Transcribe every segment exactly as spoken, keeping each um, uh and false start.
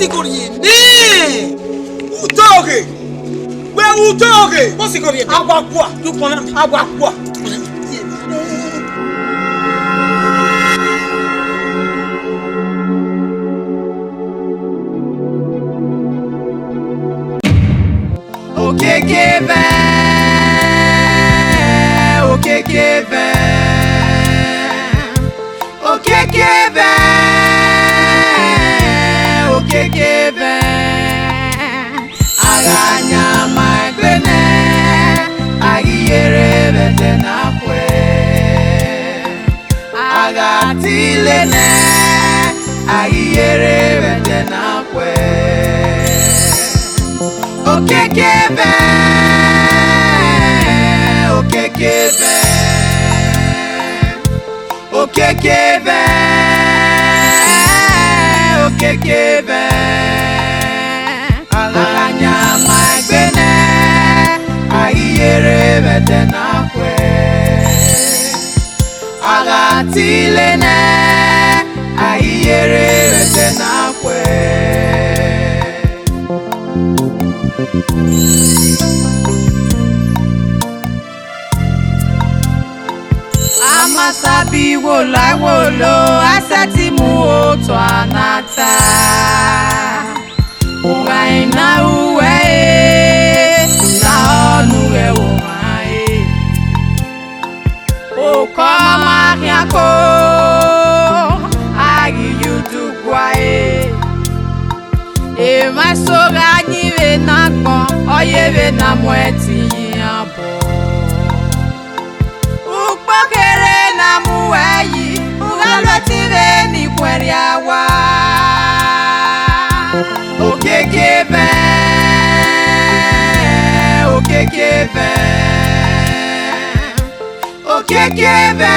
Igho rhie nẹ. Utoghe. Wẹ utoghe. What's igho rhie? Awa gua. Dukpọn na. Awa gua. Okiekie vẹ, okiekie vẹ, okiekie vẹ, okiekie vẹ. A gha yan ma egbe nẹ, a ghi yere vbe ẹdẹ na khuẹ. A gha tile nẹ, a ghi yere vbe ẹdẹ na khuẹ. Okiekie vẹ, okiekie vẹ, okiekie vẹ, okiekie vẹ. A gha yan ma egbe nẹ, a ghi yere vbe ẹdẹ na khuẹ. A gha tile nẹ, a ghi yere vbe ẹdẹ na khuẹ. A ma sabi wolo ẹwolo, a sẹtin mu otọ a na ta. Ughẹ na ru ẹre, lahọ ne ughẹ vbe ohan ẹre. Okọ ma khian ko, a ghi ye udu gua ẹre. Emwa eso gha yin vbe ne agbọn, ọ ye vbe ne a mu ẹtin ye iran obọ. Ukpo kherhe ne a mu uẹ yi, u gha lo ẹtin vbe ne ikhuẹrhia wa. Okiekie vẹ, okiekie vẹ, okiekie vẹ,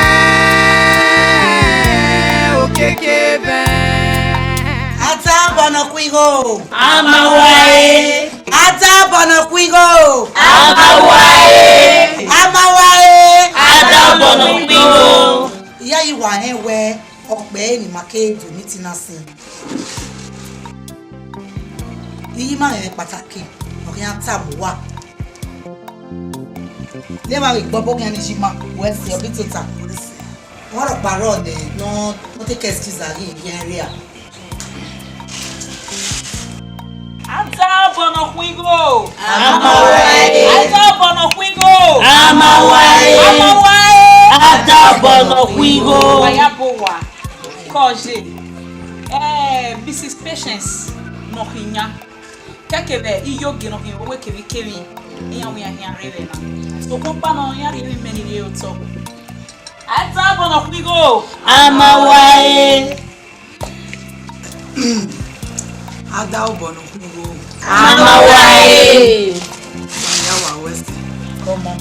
okiekie vẹ. A ta obọ ne ọ khuigho. A ma wa ẹre. A ta obọ ne ọ khuigho. A ma wa ẹre. A ma wa ẹre. A ta obọ ne ọ khuigho. Iyayi wa rẹn wẹẹ, ọkpẹ ẹre ne ima ke do meeting na sin. Iye ima rẹn kpataki, ọ khian tama uwa. Ne emwa vbe gbe ọbokhian ni yi ima, wẹ sẹ ọ ghi tota. Ọ rhọkpa rrọọ nẹ, ne ọ, ne ọ te ke excuse a ghi ye ẹre a. A ta obọ ne ọ khuigho. A ma wa ẹre. A ta obọ ne ọ khuigho. A ma wa ẹre. A ma wa ẹre. A ta obọ ne ọ khuigho. Wa ya bo wa. Kọje. Eh, Mrs Patience ne ọ khian. Kẹkẹ vbe iye ogie ne ọ khian, wẹ kevbe ikevbe, iran wian khian rre vbe na. Sokpan ọkpa nọ, iran rhie emwi mẹ ni rrie otọ. A ta obọ ne ọ khuigho. A ma wa ẹre. A ta obọ ne ọ khuigho. A ma wa ẹre. Wa ya wa wẹ sẹ. Come on.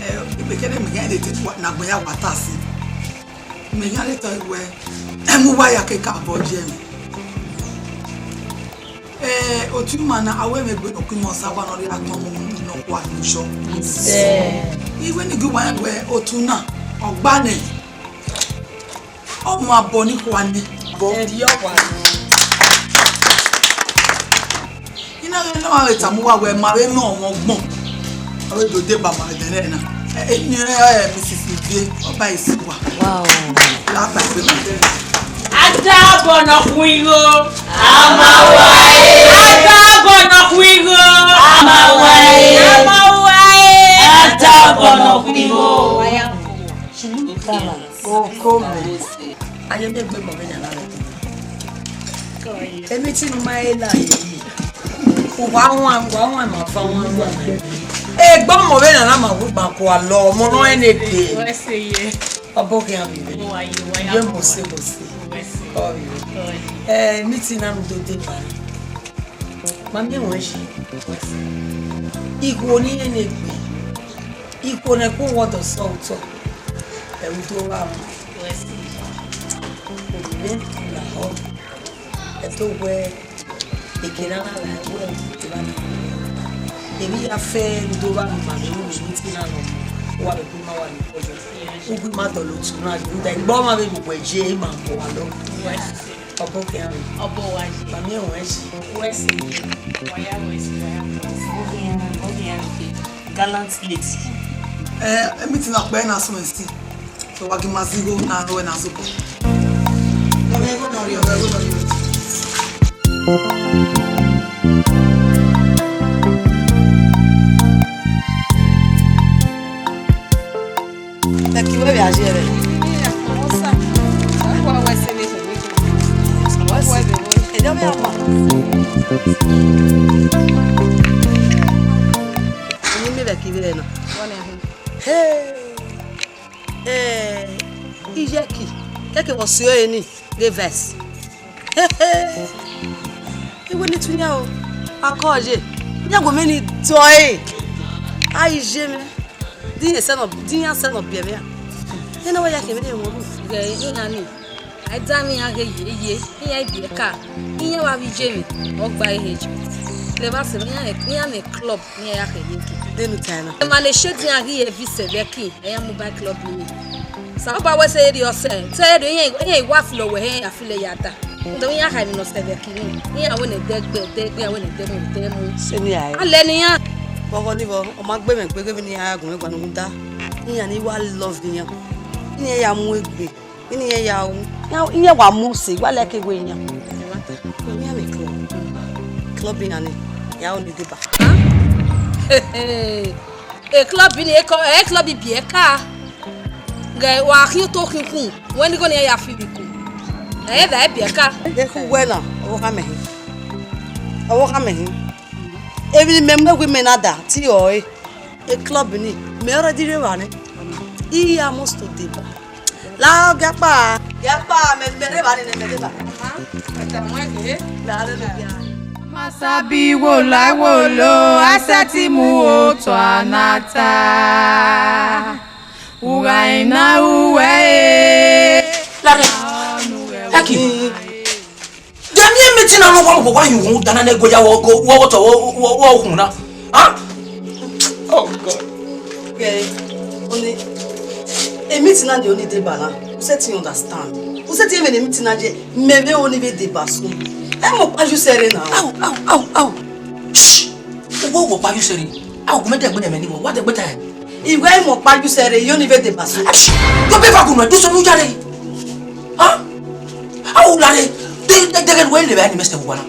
Eh, ibe kẹdẹ mẹ khian de te na gbẹn ya wa ta si. Mẹ khian de ta wẹ, ẹ mu uwa ya keke abọ ye mwẹ. Eh, otu ima na, a wẹ mwẹ egbe ne ọ ku ima Osanobua ne ọ rhie atọn mu nọkhua ni oshọ. Iwẹ ni gie uwa rẹn wẹ otu na, ọ gba nẹ. Ọ mu abọ ni khua nẹ. Ẹrriọ wa nẹ. I na ghe ne ọ gha vbe tama uwa wẹ ma vbe mwẹ ọmwa ọgbọn, ọ vbe do deba ma vbe ẹdẹnẹrẹ na. Eni ọnrẹn ọre Mrs Ivie, ọba esi uwa. Wow. La ba egbe ma. A ta obọ ne ọ khuigho. A ma wa ẹre. A ta obọ ne ọ khuigho. A ma wa ẹre. A ma wa ẹre. A ta obọ ne ọ khuigho. Oko mẹ. Aye ne egbe mọ vbe nana rẹ. Emi tinu ma e la ye. Uwa wan, uwa wan ma fa wan wan. Egbe mọ vbe nana ma wu ba ko alọ, ọmọ nọ ẹn egbe. Wẹ se ye. Ọbọ khian vbe vbe. Mo wa ye, wa ya Ye mo. Mo se, mo se. Wẹ se. Ọ vbe. Ọ ye. Eh, meeting na nu do de ba. Ma miẹn wọn shi. Wẹ se. Igho ni ẹn egbe. Ikhuo ne ẹkpo wọ dọ sẹ otọ, ẹ ru do gha mu. Ovbi mwẹ lahọ, ẹ to wẹ eke na na la wẹ evba na. Emwi ya fẹ ne u do vba nu ma vbe ru ni meeting na nọ, u wa vbe gu ima wa ni kọjọ. U gu ima dọlọ otu na, rhunmwuda egbe ọmwa vbe ne uwẹ ye ima ko wa lọ. Ọbọ khian. Ọbọ wa ye. Mami ẹwẹn ẹsi. Wẹ si. Wa ya wẹ si, wa ya wẹ si. Ogiyan, ogiyan ke. Gallant lady. Eh, meeting na kpẹ na sunu esi. So wa gi ma zigho na ro na zoko. Ọmọ ẹgbẹ́ náà rí, ọmọ ẹgbẹ́ náà rí. Ẹ kì í wẹ vbe a ye rẹ. Ẹjọ vbe a ma. Eni miẹn vbe ẹki vbe rẹ na. Hey. Eh, iyẹki, kẹkẹ vbe ọ si ẹre ni, ghe verse. Iwe ne I tu iran o, a kọ ye, iran gu mwẹ ni dọe. A i ye mwẹ, de iran sẹ nọ, de iran sẹ nọ biẹ mwẹ ra? Iran na wa ya khian mwẹ ne mwẹ ru. Ghẹ iran ni, a i danmwẹ iran ghe ye ye, iran i biẹ ka, iran wa vbe ye mwẹ, ọ gba ehe ju. Levba sẹ iran, iran ne club, iran ya khẹ ye ke. Denu ta na. Emwa ne shade iran ghi ye vi sẹ vbe ẹki, iran mu ba club ni. Osanobua wẹ sẹ erriọ sẹ, sẹ erriọ iran, iran i wa filo wẹ hẹ, iran ya filo ya da. Rhunmwuda iran kha emwi ne ọ sẹ vbe ẹki ni, iran wẹ ne ẹdẹ gbe, ẹdẹ gbe, iran wẹ ne ẹdẹ mu, ẹdẹ mu. Sẹ ne iran. A lẹ ne iran. Vbe ọghọ ni vbọ, ọ ma gbe mwẹ gbe, ghe vbene iran ya gu mwẹ guan rhunmwuda iran ni wa love iran. Iran ya mu egbe, iran ya ru. Iran, iran wa mu sẹ, wa like wẹ iran. Iran ni club. Club iran ni, ya ru ni deba. E club ni, e co-, e club biẹ ka. Ghẹ wa khian otọ khian ukhu, wẹ ni igho ne iran ya fi vbe ikun. Ẹ i da biẹ ka. Ekhu wẹ na, ọvbokhan mẹ hin. Ọvbokhan mẹ hin. Emwi ne imẹ mu egui mẹ na da, te ọre. E club ni, mẹ already rre evba nẹ. I ya must to deba. La ọ giakpa. Giakpa, mẹ, mẹ rre evba nẹ, mẹ rre evba. Mẹ rre evba. Masabi wolaẹ wolo, a sẹtin mu otọ a na ta. Ugha i na ru wẹ e. Lare. Ẹki. De miẹn meeting na ne uwa mu, wa yu uhunmwu dan na ne ẹguẹ ya wọ, wọ, wọ, wọ tọ, wọ, wọ, wọ ukhunmwu na. Huh? Oh God. Ghẹ, ọni, e meeting na ni ọni deba na. U sẹtin understand. U sẹtin ẹmwẹ ne e meeting na ye, mẹ vbe ọni vbe deba so. Ẹ mọ ọkpa ye u sẹ rre na. Au, au, au, au. Shh! Uwẹ wọ ọkpa ye u sẹ rre. Au, gu mẹ dẹgbe ne ẹmwẹ ni wọ, wa dẹgbe ta ẹn. Iwẹ i mọ ọkpa ye u sẹ rre, I ọni vbe deba so. Shh! Yọ bẹba gu nuẹ, do so ne u ya rre. Huh? Au, lare, de, de, deghẹ ne uwẹ i lele evba ni mẹ sẹ vbe owa na.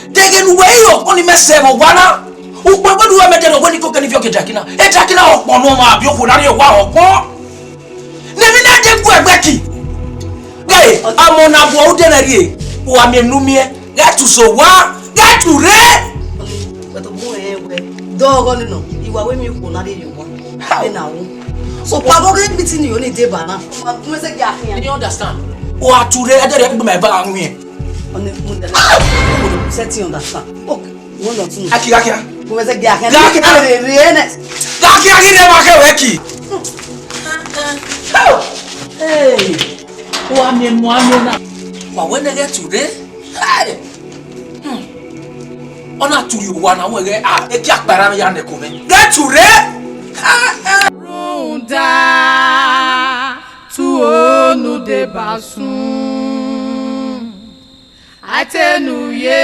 Deghẹ ne uwẹ i re ọkpọ ni mẹ sẹ vbe owa na. Ukpọn gbe ne uwẹ mẹ dẹrẹ wẹ ne I koko ne I viọ ke Drakina. E Drakina ọkpọ ne ọ ma biẹ okhuo na rrie owa ọkpọ. Ne emwi na de gu ẹgbẹ ki. Ghẹ, amọ na bu ọre ude na rrie. Uwa miẹn ne u miẹn. Ghẹ tuso owa. Ghẹ tu rre. Wẹ to bu ẹn wẹ. Dọghọ nọ, I wa wẹ miẹn okhuo na rrie owa. How? Vbene a ru. So, kpa vbe ọghe meeting ni ọni deba na. Ma gun ẹzẹ gia khian. You understand? Wa tu rre, ẹdẹ rẹ gbe ma eva a wiẹn. Ọni mu dẹ. Sẹtin understand. Okay. Wọ́n lọ tún. Aki, aki, aki. Mo fẹ́ sẹ́ gé akẹ́. Gé akẹ́. Rere nẹ. Gé akẹ́, aki, ne ma kẹ́ wẹ́ ki. Hey. Wa miẹn mu amẹ na. Wa wẹ ne ghẹ tu rre. Hey. Hmm. Ọ na tu rre owa na wẹ ghẹ, ah, e ki akpara ya ne ko mẹ. Ghẹ tu rre. Ah, ah. Rhunmwuda, tu onu deba sun. Atenu ye.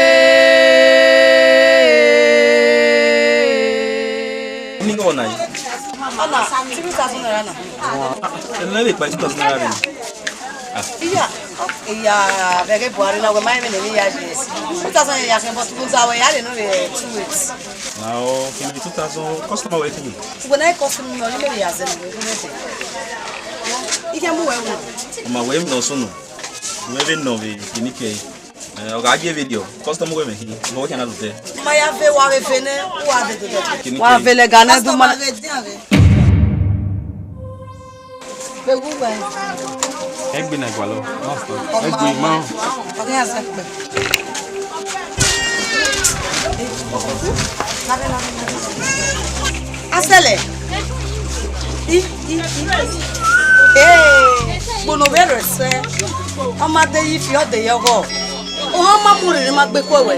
Ni ngọ na yi? Ọna, three thousand naira na. Ẹ lẹ lè pa two thousand naira rẹ. Ah. Iya, iya, vẹgẹ Buhari na, wẹ ma yẹ vbene ya ye. Two thousand ya kẹ, but kunza wẹ ya le no vbe two weeks. Na o, kini two thousand, customer wẹ kini. Wẹ na customer, you may be as a, you may be. Iya, mu wẹ wẹ. Ma wẹ mi no sunu. Wẹ vbe nọ vbe kini ke. Eh, ọ gha ye video. Custom wẹ mẹ hin. Mo wẹ khian na lutẹ. Ma ya ve wa ve fe nẹ, wa ve do do. Kini ke. Wa ve lẹ ga na du ma. Customer ve dia ve. Ve gu wẹ. Ẹgbẹ na gualọ. Ẹgbẹ ma. Ọ gha ya sẹ pẹ. Asẹlẹ. I, i, i. Ee, gbono vbe rẹ sẹ. Ọ ma de yi fi, ọ de yi ọghọ. Ohan ma mu rere ma gbe kue wẹ.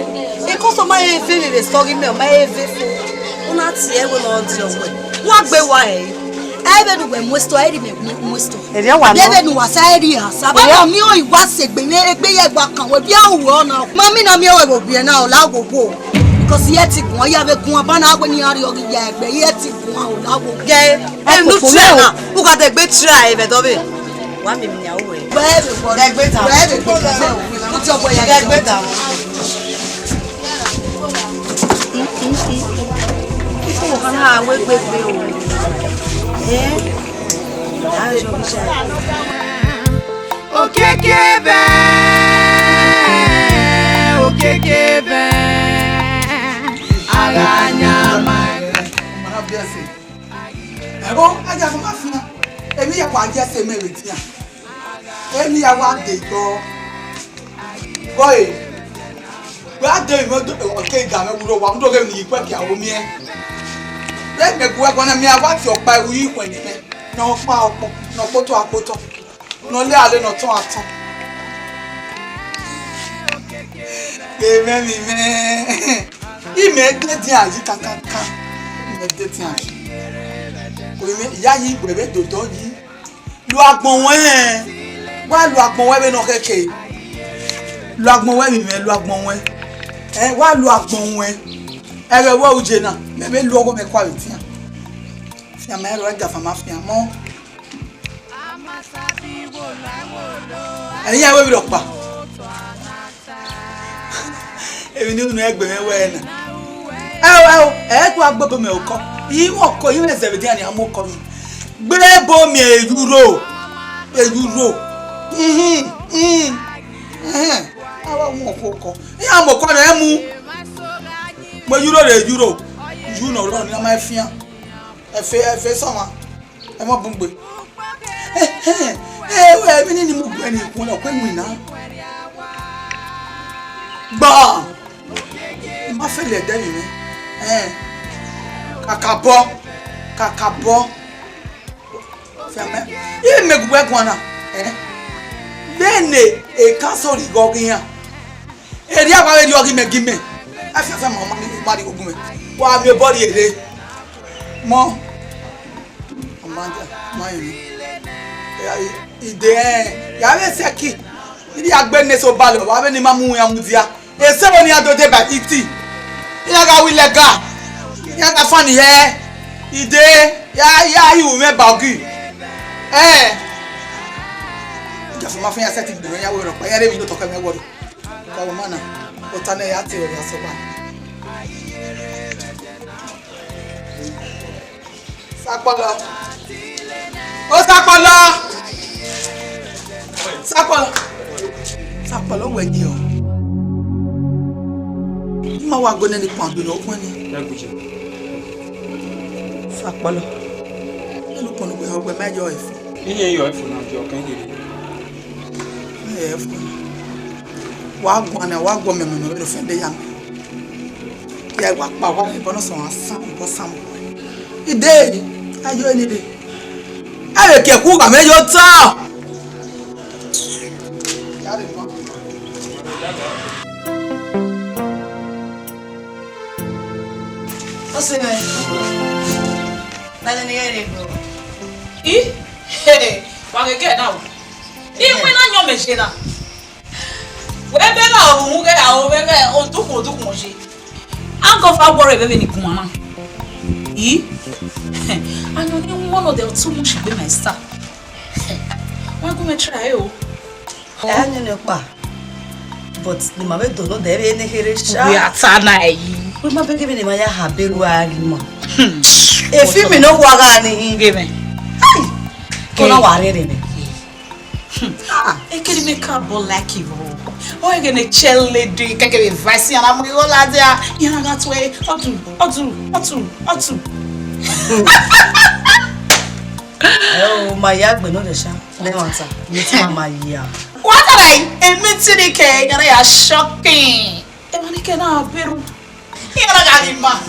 Ekọsọ ma he ve vbe sọ ghi mẹ, ọ ma he ve fo. U na tie ẹre wẹ ne ọ diọ wẹ. Wa gbe wa hẹ. Ẹ vbe ne uwẹ mu esitọ, ẹ rhie mẹ mu esitọ. Erriọ wa nọ. Ẹ vbe ne uwa sa, ẹ rhie a sa. Vbene ọ miẹn ọre, wa sẹ egbe mwẹ, egbe ye wa kan wẹ, biẹ uwẹ ọna. Ma mi na miẹn wẹ vbe obiẹ na, ọ la wo wo. Because iye ti guan, ya vbe guan, ba na wẹ ne iran rhie ọghe ya egbe, iye ti guan, ọ la wo. Gẹ, ẹ nu try na, u gha dẹ egbe try vbe dọ vbe. Wa mi mi ya uwẹ. Wẹ vbe wọ. Dẹ egbe ta. Wẹ vbe wọ. Put your boy. Dẹ egbe ta. Ikhọmọ kha na wẹ gbegbe o. Eh? A jọ bi cha. Okeke vẹ, okeke vẹ, a gha yan ma. Ẹvbo, a dia fo ma fian. Emwi ya wa ye ẹse mẹ vbe tian. Emwi ya wa de yọ. Boy, wẹ a de emwi ọke ga mwẹ wuro wa, udo ghe emwi ne I kue kia wo miẹn. Vbe mẹ gu ẹguae na, mẹ a wa tie ọkpa ẹvbo yi khuẹn ne mẹ. Ne ọ kpa ọkpọ, ne ọ kpotọ akpotọ, ne ọ le ale, ne ọ tọn atọn. Emwi mwẹ, imẹ de dian yi kankankan, imẹ de dian yi. Orinmwẹ, I ya yi, wẹ vbe dodọ yi. Lu agbọn wẹn, wa lu agbọn wẹn vbene ọ khẹke. Lu agbọn wẹn vbe mwẹ, lu agbọn wẹn. Ẹ, wa lu agbọn wẹn. Ẹghẹ wẹ uje na, mẹ vbe lu ọghọ mẹ kua vbe tian. Fian ma rrọọ, ẹga fa ma fian mọ. Ẹ̀yin ẹvbo vbe rhọkpa. Emwi ne unu ẹgbẹ mwẹ wẹ na. Ẹo, ẹo, ẹ i do gha gbe ebo miẹn okọ. I mwẹ okọ, I mwẹ zẹvbe dian nian mu okọ ni. Gbe ebo miẹn eyuro. Eyuro. Ihin, ihin. Ẹhẹn. A wa mu okọ okọ. Iran mu okọ nẹ, ẹ mu. Mu eyuro rre eyuro. Yu ne ọ rrọọ ne a ma fian. Ẹfe, ẹfe sọmwa. Ẹ mọ bun gbe. Ẹhẹn, ẹ, ẹ, emwi ni ni mu gbe ni ikun na, ọ kue winna. Gba! I ma fele ẹdẹ vbe mwẹ. Ẹn, kakabọ, kakabọ. Fian mẹ, imẹ gu wẹ guan na. Ẹn, vbene ekan so righe ọghe iran. Erriọ wa vbe rriọ ghi mẹ, ghi mẹ. Afianfan ma, ma, ma rhie ogun mwẹ. Wa miẹn obọ rhie rre. Mọ. Amanda, ma rẹn. Ya, i, i de, ya vbe sẹki. I ya gbe ne eso balọ, wa vbe ne ima mu iran mudia. Ese vbene iran do deba iti. Iran gha wi lẹga. Iran gha fan hẹ. I de, ya, ya ru mwẹ ba ogi. Ẹ. Just ma fian sẹti gbẹrẹ ya wẹ rhọkpa, ya rre emwi ne otọ kẹ mwẹ wọrọ. Ka wo ma na, ota nẹ ya te ọre asọkpa. Sakpọlọ. O Sakpọlọ. Sakpọlọ. Sakpọlọ wẹ yi o. I ma wa gbe nene ikpọndu ne okhuẹn ni. Sakpọlọ. Nene ukpọn ne wẹ ma yọ ẹfo. Iye yọ ẹfo na, yọ kẹn gele. Wa guan na, wa guọ mẹ mẹ mẹ vbene ofẹn de ya mẹ. Ya wa kpa wa ni bọnọ sọ wa san bọ san. Ide, ayo ni de. Ẹ vbe ke ku ga mẹ yo ta. Ọse mẹ. Na ni ni ghe re bro. I? Wa ghe ghe na o. I wẹ na yọn mẹ je na. Wẹ bẹghe ọvbokhan ghe aro vbe ẹghẹ odukhunmwu odukhunmwu ye. Agọfọ awọrọ vbe vbene I guan na. I? Ayọn ni one of the two much gbe my star. Wa gu mẹ try o. Ẹ a nene ọkpa. But ne ima vbe do nọ dẹ vbe ne kherhe sha. We are ta na yi. Wẹ ma bẹghe vbene ima ya ha be ru a ghi ma. Hmm. E film ne ọ wa gha ni hin. Ghe mẹ. Ai! Kona wa rere nẹ. Hmm. Ah, ekeri me ka bọ like you. O ege ne chele du keke be vice yana mo yo la dia. Yana ga tue. Otu, otu, otu, otu. Ẹ o, ma ya gbe nọ de sha. Ne wa ta. Mi ti ma ma ya. What are I? E mi ti ni ke yana ya shocking. E ma ni ke na beru. Iran gha ghi ma.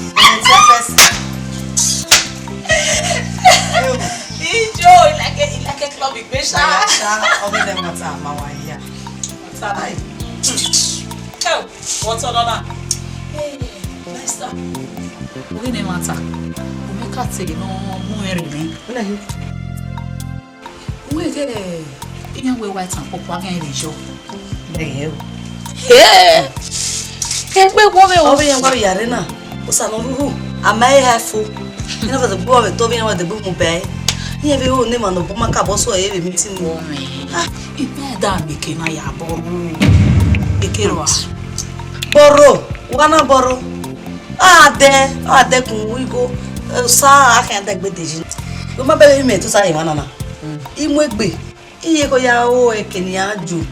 Ijo, ilake, ilake club igbe sha. Sha, ọghe nẹ mata ma wa ya. Mata. Ai. Ẹ o, what's on that? Hey, Lester. Ọghe nẹ mata. Omi ka te nọ mu Mary, me. Where are you? Uwẹ ghẹ iran wẹ wa tan kpokpo a gha rhie yọ. Ẹghẹ o. Hey! Egbe wọ vbe o. Ọ vbe iran wa vbe ya rre na. Osa ne ọ rhurhu, a ma he ha fo. Iran vbe degbe wẹ to vbe iran vbe degbe mu bẹe. Iran vbe ho ne emwa ne ọ bu ma ka bọ so ẹre vbe meeting. Wọ mwẹ. Ah, I ma da mieke na ya bọrọ. Eke rua. Bọrọ, wa na bọrọ. A dẹ, a dẹ kun igho, Osa a khian dẹ gbe de yi. Wẹ ma bẹghe imẹ tota emwa nana. I mu egbe, iye kọ ya ro eke ne iran ju,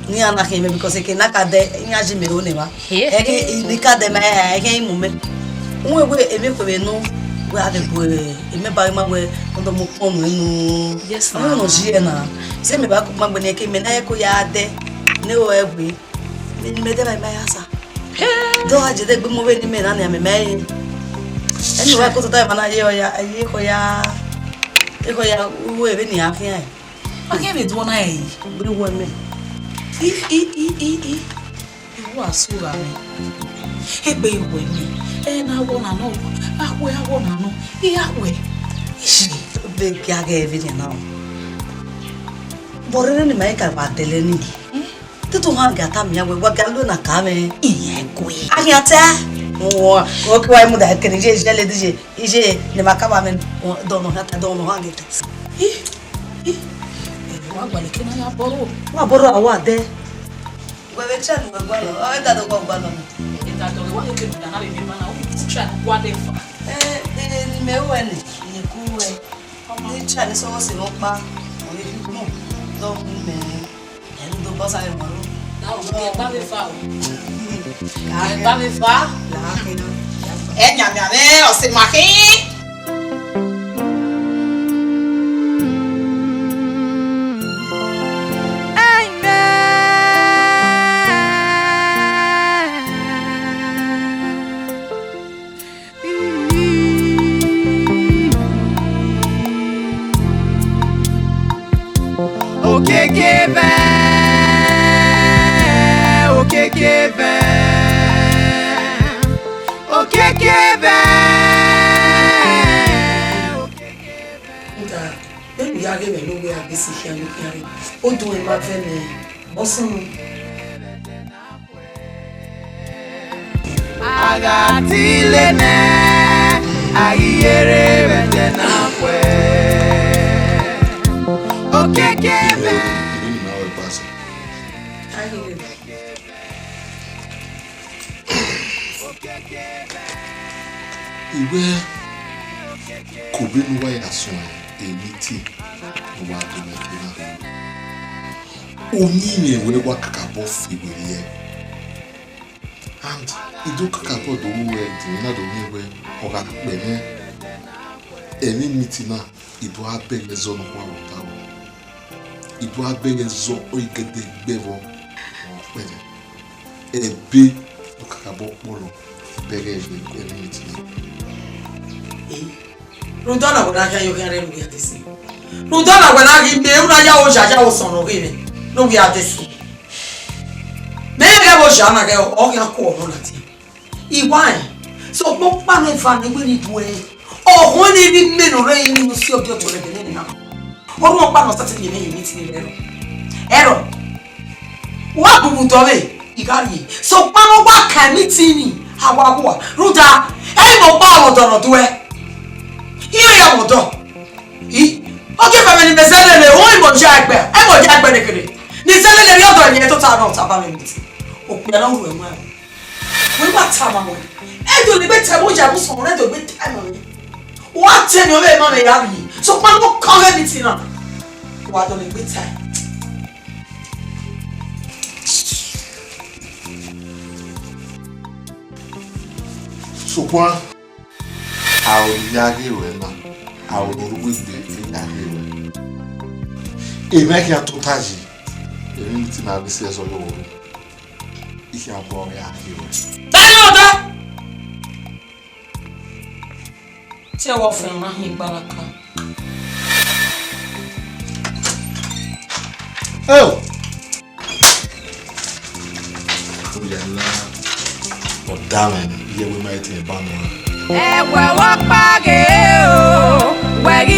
ne iran na khian mẹ, because eke na ka dẹ, iran ji mẹ ro ne emwa. He. Ẹghe ne I ka dẹ ma, ẹghe I mu mẹ. Wẹ wẹ emwi khuẹ vbe nọ, wẹ a vbe bu emẹ ba ma wẹ, ọ dọ mu ukpọn nu enu. Yes, ọmọ na. Nọ ji ẹre na. Sẹ mẹ ba ku ma gbe ne eke mẹ na ko ya dẹ, ne o ẹgbe. Mẹ ni mẹ dẹ ba ima ya sa. He. Dọ gha je dẹ gbe mu vbe ne imẹ na nian mẹ ma re. Ẹni wa ko tota emwa na ye ọ ya, ye kọ ya, ye kọ ya ru vbe nian khian. Ma khian vbe duọ na ẹre. Gbe wẹ mẹ. I, i, i, i, i. I wa su gha mẹ. Egbe wẹ mẹ. Ẹ na wọ na nọ. A wẹ a wọ na nọ. I ya wẹ. Ishi. Vbe gia ghẹ vbe nian na. Bọ rere ne ima i ka wa dẹlẹ ni. Te to han ga ta mia wẹ, wa ga lo na ka mẹ. Iye kue. A khian ta. Wo, wo ke wa mu da kene je, je le di je. Ije ne ma ka ba mẹ, dọ nọ han ta, dọ nọ han gete. I, i. Wa gbaleke na ya bọrọ. Wa bọrọ a wa dẹ. Wẹ vbe try ne uwẹ gualọ, ọ da do gua gualọ. Ẹ da do wa ke ke da na le mi ma na, u try ne gua de fa. Eh, eh, ni mẹ wẹ ni, ni ku wẹ. Ni try ni sọghọ se vbe ọkpa, ọ ni ku, dọ ku mẹ. Ẹnu do bọ sare mọ ro. Na o, ẹ ba vbe fa o. Ẹ ba vbe fa. Ẹ yan yan nẹ, ọ sẹ ma khin. Okiekie vẹ, okiekie vẹ, okiekie vẹ, okiekie vẹ. Nda, vbene u ya ghe mwẹ ne uwẹ a gbe si khian yo khian rre, odẹ ruẹ ma vẹ mẹ, ọ sunu. A gha ti le nẹ, a ghi yere vbe ẹdẹ na kue. Okiekie vẹ. I wẹ, ke obọ ne uwa ya suẹn emiti ne uwa do mwẹ ke na, uyinmwẹ wẹ wa kakabọ fi werriẹ. And I do kakabọ do ru wẹ ẹdẹ na do miẹn wẹ ọ gha kpẹ nẹ, emwi miti na, I do a bẹghe zọ ne ọ khuarota vbọ. I do a bẹghe zọ ọ i gẹdẹ gbe vbọ, ọ kpẹdẹ. Ẹbe ọ kakabọ kpọlọ bẹghe emwi miti na. Rhunmwuda ọna wẹ na khian yo khian rre ne u ghi a te sin. Rhunmwuda ọna wẹ na ghi miẹn u na ya aro oya ya aro osọn ne ọ ghi mwẹ ne u ghi a te sin. Mẹ i rẹn vbe oya na ghẹ ọ khian ku ọmọ na tie. I wa rẹn, sokpan ọkpa ne eva ne wẹ ni bu ẹre. Ọhọn ni rhie imẹ ne ọ rre ẹrinmwi ne u si ọgiọtọ rẹ ẹdẹ nene na. Orhunmwu ọkpa ne ọ sẹtin rhie mwẹ ye meeting rẹ ẹrọ. Ẹrọ. Wa bubu dọ vbe, I gha rhie. Sokpan ne ọ wa ka meeting ni, a wa gua. Rhunmwuda, ẹ i mwẹ ọkpa ọmọdọ ne ọ duẹ. Iran ya mwẹ ọdọ. I, ọ ke fẹ mwẹ ne imẹ zẹ lele, o i mọ ya ẹgbẹ, ẹ mọ ya ẹgbẹ nekherhe. Ne I zẹ lele rhie ọdọ ẹmwẹ tota nọ taba mwẹ meeting. Okpia na ru ẹmwẹ. Wẹ wa tama wẹ. Ẹ do legbe ta ẹmwẹ oya vbe sọn, ẹ do legbe ta ẹmwẹ. Wa te ne ọ vbe ma mwẹ ya rhie. Sokpan ne ọ ka ọghe meeting na. Wa do legbe ta. Sokpan, aro ne I ya ghe ruẹ na, aro ne orhu egbe ya ghe ruẹ. Emwa khian tota yi, emwi meeting na vbe si ẹzọ ye ọvbokhan. I khian bu ọre a ghe ruẹ. Tẹnẹ ọdọ. Te wọ fẹn na hin gbaraka. Eo! Oyana, ọdavẹn, iye wẹ ma i te ban nọ. Ẹwẹ wọ kpaghe o, wẹ ghi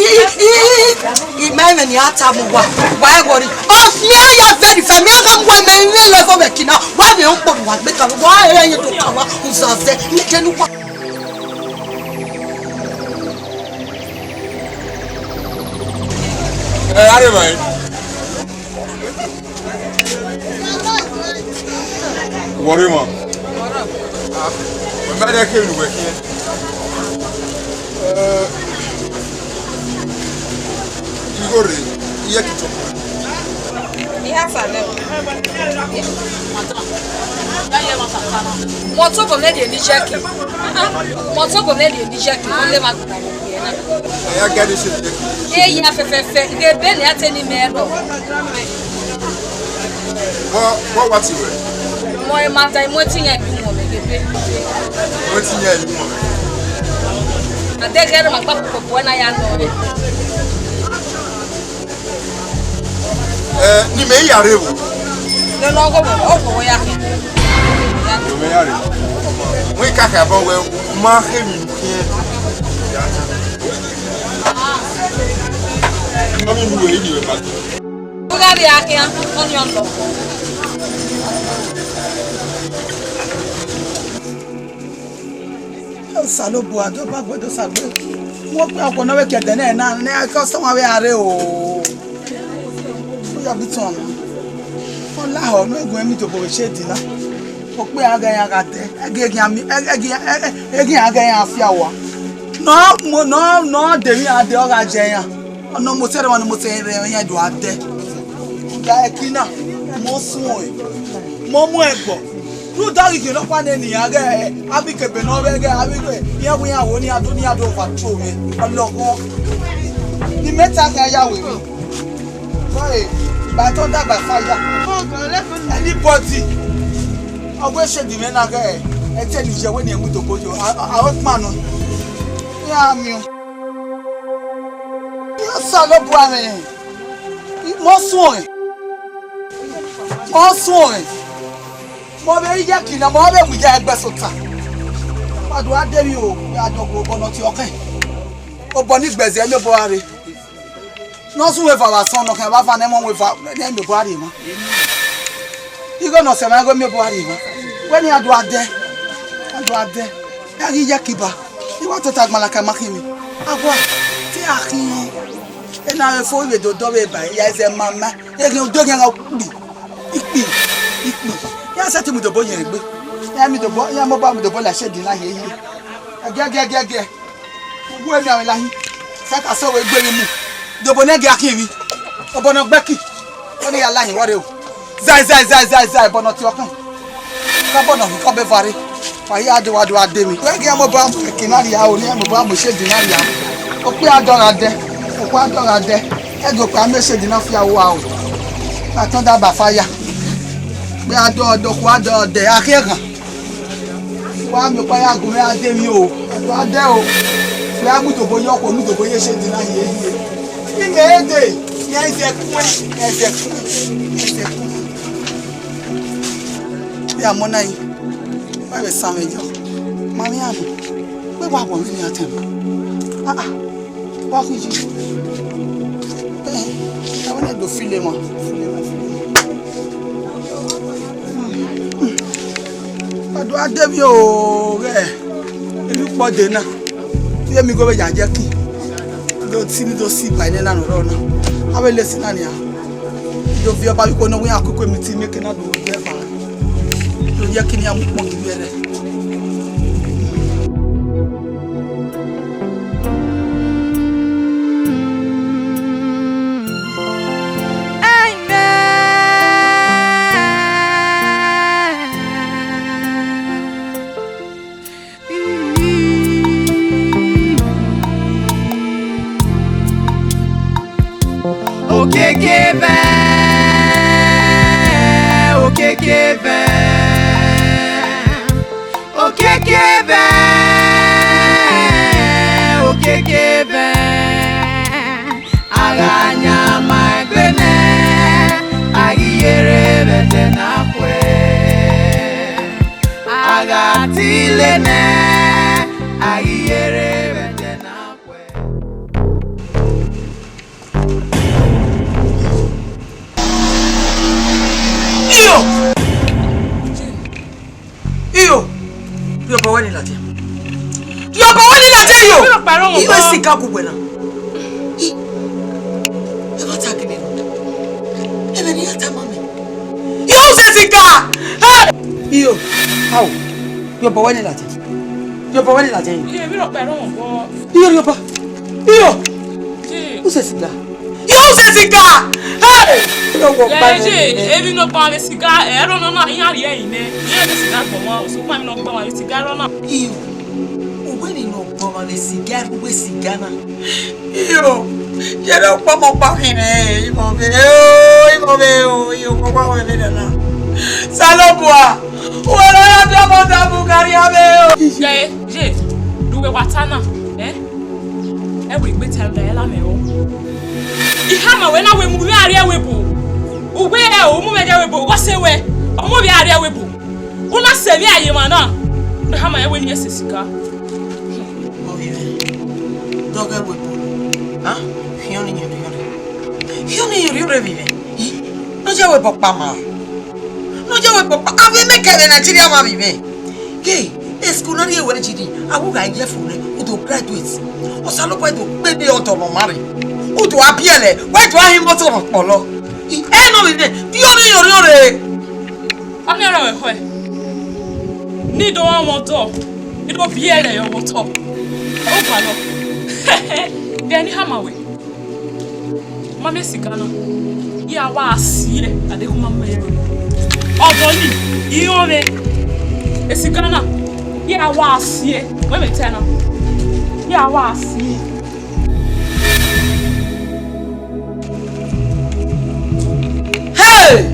I, I, I, I, I, I, ma ẹmwẹ ne I ra ta mu uwa, wa ẹ worry. Ọ, mẹ ya verify, mẹ ya gha mu uwa, mẹ mwẹ lẹ fo mẹ kina, wa vbe ukpo ne uwa gbe ka, wa ẹ rẹ ye do ka wa uzazẹ, ne I kẹ ne uwa. Ẹ, a rre emwa ẹre. Wọrọ emwa. Ah, wẹ ma rẹn ke unu wẹ khian. Eh, igho rre, iye kito. Iye afa lẹ o. Mọto obọ mẹ rhie ne Iyẹki. Mọto obọ mẹ rhie ne Iyẹki, ọ lẹ ma gba. Ẹ ya gẹ ne se. Eya fẹfẹfẹ, ghe ebe ne a te ne imẹ rrọọ. Vbọ, vbọ wa tie ruẹ? Mọ emwa da, imọ etiyan ebe umwẹ ghe ebe. Imọ etiyan ebe umwẹ. A deghẹ ẹre ma gba koko bu ẹna ya nọ rre. Ẹ, ne imẹ ya rre vbo? Ne ọ gho vbo, ọ gho ya khin. Ne imẹ ya rre. Wẹ ka kha bọ wẹ, u ma khe emwi ne u khian. Ọ ghi ru ẹre, I ghi vbe kpa. U gha rrie khian, ọnii ọ lọ. Osanobua, do ba gbe, do sa gbe. Wọ́n pe ọkọ̀ náà wẹ́ kẹ̀dẹ̀ náà, náà, náà, kí ọsọ wọn wẹ́ àárẹ̀ o. Ó yà bí tán. Wọ́n láhọ̀, ní ẹ̀gùn ẹ̀mí ìjọba òwe ṣe dì náà. Ó pé àgẹ́ yẹn àgàtẹ́, ẹ̀gẹ́ ẹ̀gẹ́ àmì, ẹ̀gẹ́, ẹ̀gẹ́, ẹ̀gẹ́ àgẹ́ yẹn àfíà wa. Nọ, mo, nọ, nọ, dèmí àdé ọ̀gá jẹ yẹn. Ọ̀nà mo sẹ́rẹ̀ wọn ni mo sẹ́rẹ̀ yẹn dùn àdé. Ìgbà ẹ̀kí náà, mo sún ẹ̀. Mo mú ẹ gbọ̀. Rúdà ghi kìlọ̀ pa nẹ nìyàn ghẹ, abikebe nọ vẹ ghẹ, abikebe, iran wẹ iran wo ne iran do, ne iran do overthrow mwẹ. Ọlọghọ. Ni mẹ ta khian ya wẹ. Sorry, by thunder, by fire. Anybody. Ọ wẹ ṣe di mwẹ na ghẹ, ẹ te ni ye wẹ ne ẹ mu idobo yo. A, a, a, ọ kpa nọ. Ya miẹn. Osanobua mwẹ. Mo sún ẹ. Mo sún ẹ. Mo vbe Iyẹki na, mo vbe mu ya ẹgbẹ sota. Wa do a de mi o, ya do obọ nọ ti ọkẹn. Obọ ni gbẹzẹ mi obọ a rre. Ne ọ sunu eva vbe asọn nọ khian vbe avan ne ẹmwẹ ọnrẹn eva ne miẹn obọ a rrie emwa. Igho ne ọ sẹ mwa igho miẹn obọ a rrie emwa. Wẹ ne a do a dẹ, a do a dẹ. Ya ghi Iyẹki ba, I wa tota gbalaka ma khin mi. A wa, te a khin. Ena vbe fo vbe do dọ vbe ba, ya zẹ ma ma. Eghian udu eghian gha kpri. Ikpi, ikpi. Ya sẹtin mu idobo yẹn egbe. Ya mu idobo, ya mobile mu idobo la shedi na hie hie. Ẹgiẹgiẹgiẹgiẹ. Uwu emianmwẹ lahin. Sẹ ka sẹ wẹ egbe vbe mu. Idobo ne ẹgia khian emwi. Obọ ne ọ gbẹki. Ọ ne ya lahin wọrre o. Zai, zai, zai, zai, zai, obọ ne ọ tie ọkhan. Ka obọ ne ọ hin ka ọ be vare. Wa hia do, wa do, wa de emwi. Wẹ ghi ya mobile mu ẹki na rria o, ne ya mobile mu shedi na rria. Okpia dọ gha dẹ. Okpia dọ gha dẹ. Ẹdẹ okpia mu shedi na fia ua o. Ka tọn da ba fire. Okpia dọ, dọ, okpia dọ dẹ. A khian ghan. Wa miẹn ọkpa ya gu mwẹ a de emwi o, a de o. Wẹ a mu idobo ye ọkhuo, mu idobo ye shedi na hie hie. Imẹ e de, ya zẹ kuẹn, ya zẹ kuẹn, ya zẹ kuẹn. Ya mọ na yi, wa vbe san mwẹ yọ. Ma mwẹ iran nọ, wẹ wa wọ mwẹ iran tẹn. Ah, ah. Wa khin yi. Eh, I want to feel him. Ọdọ adevie o, ghẹ, elu kpọ de na. Ye mi go vbe ya je ki. Do si ni do si ba ne na no ro na. Ave le si na nia. Do vi ọba bi ko no wi akoko mi ti mi ke na do je ba. Do je ki ni amu kpọ gi vbe rẹ. Okeke vẹ, okeke vẹ, okeke vẹ, okeke vẹ. A gha yan ma egbe nẹ, a ghi yere vbe ẹdẹ na khuẹ. A gha tile nẹ, a ghi yere vbe ẹdẹ na khuẹ. Iyo! Iyo! Rhie obọ wẹ ni ladian. Rhie obọ wẹ ni ladian, iyo! Iyo, e siga gu wẹ na. I, ẹ ma ta gele nọ. Ẹmwẹ ne I ya tama mwẹ. Iyo, u sẹ siga! Hey! Iyo, ao, rhie obọ wẹ ni ladian. Rhie obọ wẹ ni ladian, iyo. Iye, emwi rhọkpa ẹre ọ bọ. Iyo, rhie obọ. Iyo! Jee. U sẹ siga. Yo, u sẹ siga! Hey! Yo, wọ gba ye, emwi nọ gba mwẹ siga, ẹrọ nọ na, iran rhie ẹre nẹ. Iran rhie siga gbọmwa, sokpan emwi nọ gba mwẹ siga ẹrọ na. Iyo, uwẹ ni nọ gba mwẹ siga, uwẹ siga na. Iyo, ye do kpọmọ kpa khin nẹ, imọ vbe o, imọ vbe o, iyo, kpọkpa wẹ vbe nana. Osanobua, uwẹ ne ọ ya biẹ ọmọ da bu gari avbe o. Ye, ye, do uwẹ wa ta na, eh? Ẹ wẹ egbe ta ẹre la mẹ o. I khama wẹ na wẹ mu vbe ariẹ wẹ bo. Uwẹ rẹ o, mu vbe ariẹ wẹ bo, vbọ sẹ wẹ, ọ mu vbe ariẹ wẹ bo. U na sẹ emwi a ye emwa na. Ne khama ẹn wẹ ne irẹn sẹ siga. Ovbi mwẹ, dọghe wẹ bo. Ha? Khian ọnii ye orhiọn rre. Khian ọnii ye orhiọn rre vbe mwẹ. I, ne ọ ye wẹ bọ kpa ma. Ne ọ ye wẹ bọ kpa, avbe mẹ kẹ vbe Nigeria ma vbe mwẹ. Ke, school na rhie wẹ yi ni, a wu gha ye fo nẹ, u do graduate. Osanobua do kpe ne ọdọ ne ọ ma rre. U do a biẹlẹ, wẹ do a hin imọto ne ọ kpọlọ. I, ẹ nọ vbe mwẹ, khian ọnii ye orhiọn rre. Ọnii ọrọre ẹkhẹ, ne I do mwẹ ọmọ ọdọ, I do biẹlẹ ye ọmọ otọ. Ọ gualọ. Vbe ne I khama wẹ, ma miẹn siga na, I a wa si ẹe, a deghẹ u ma mu ẹre. Ọdọ ni, I rọnmwẹ, e siga na, I a wa si ẹe, wẹ vbe ta na, I a wa si ẹe. Hey!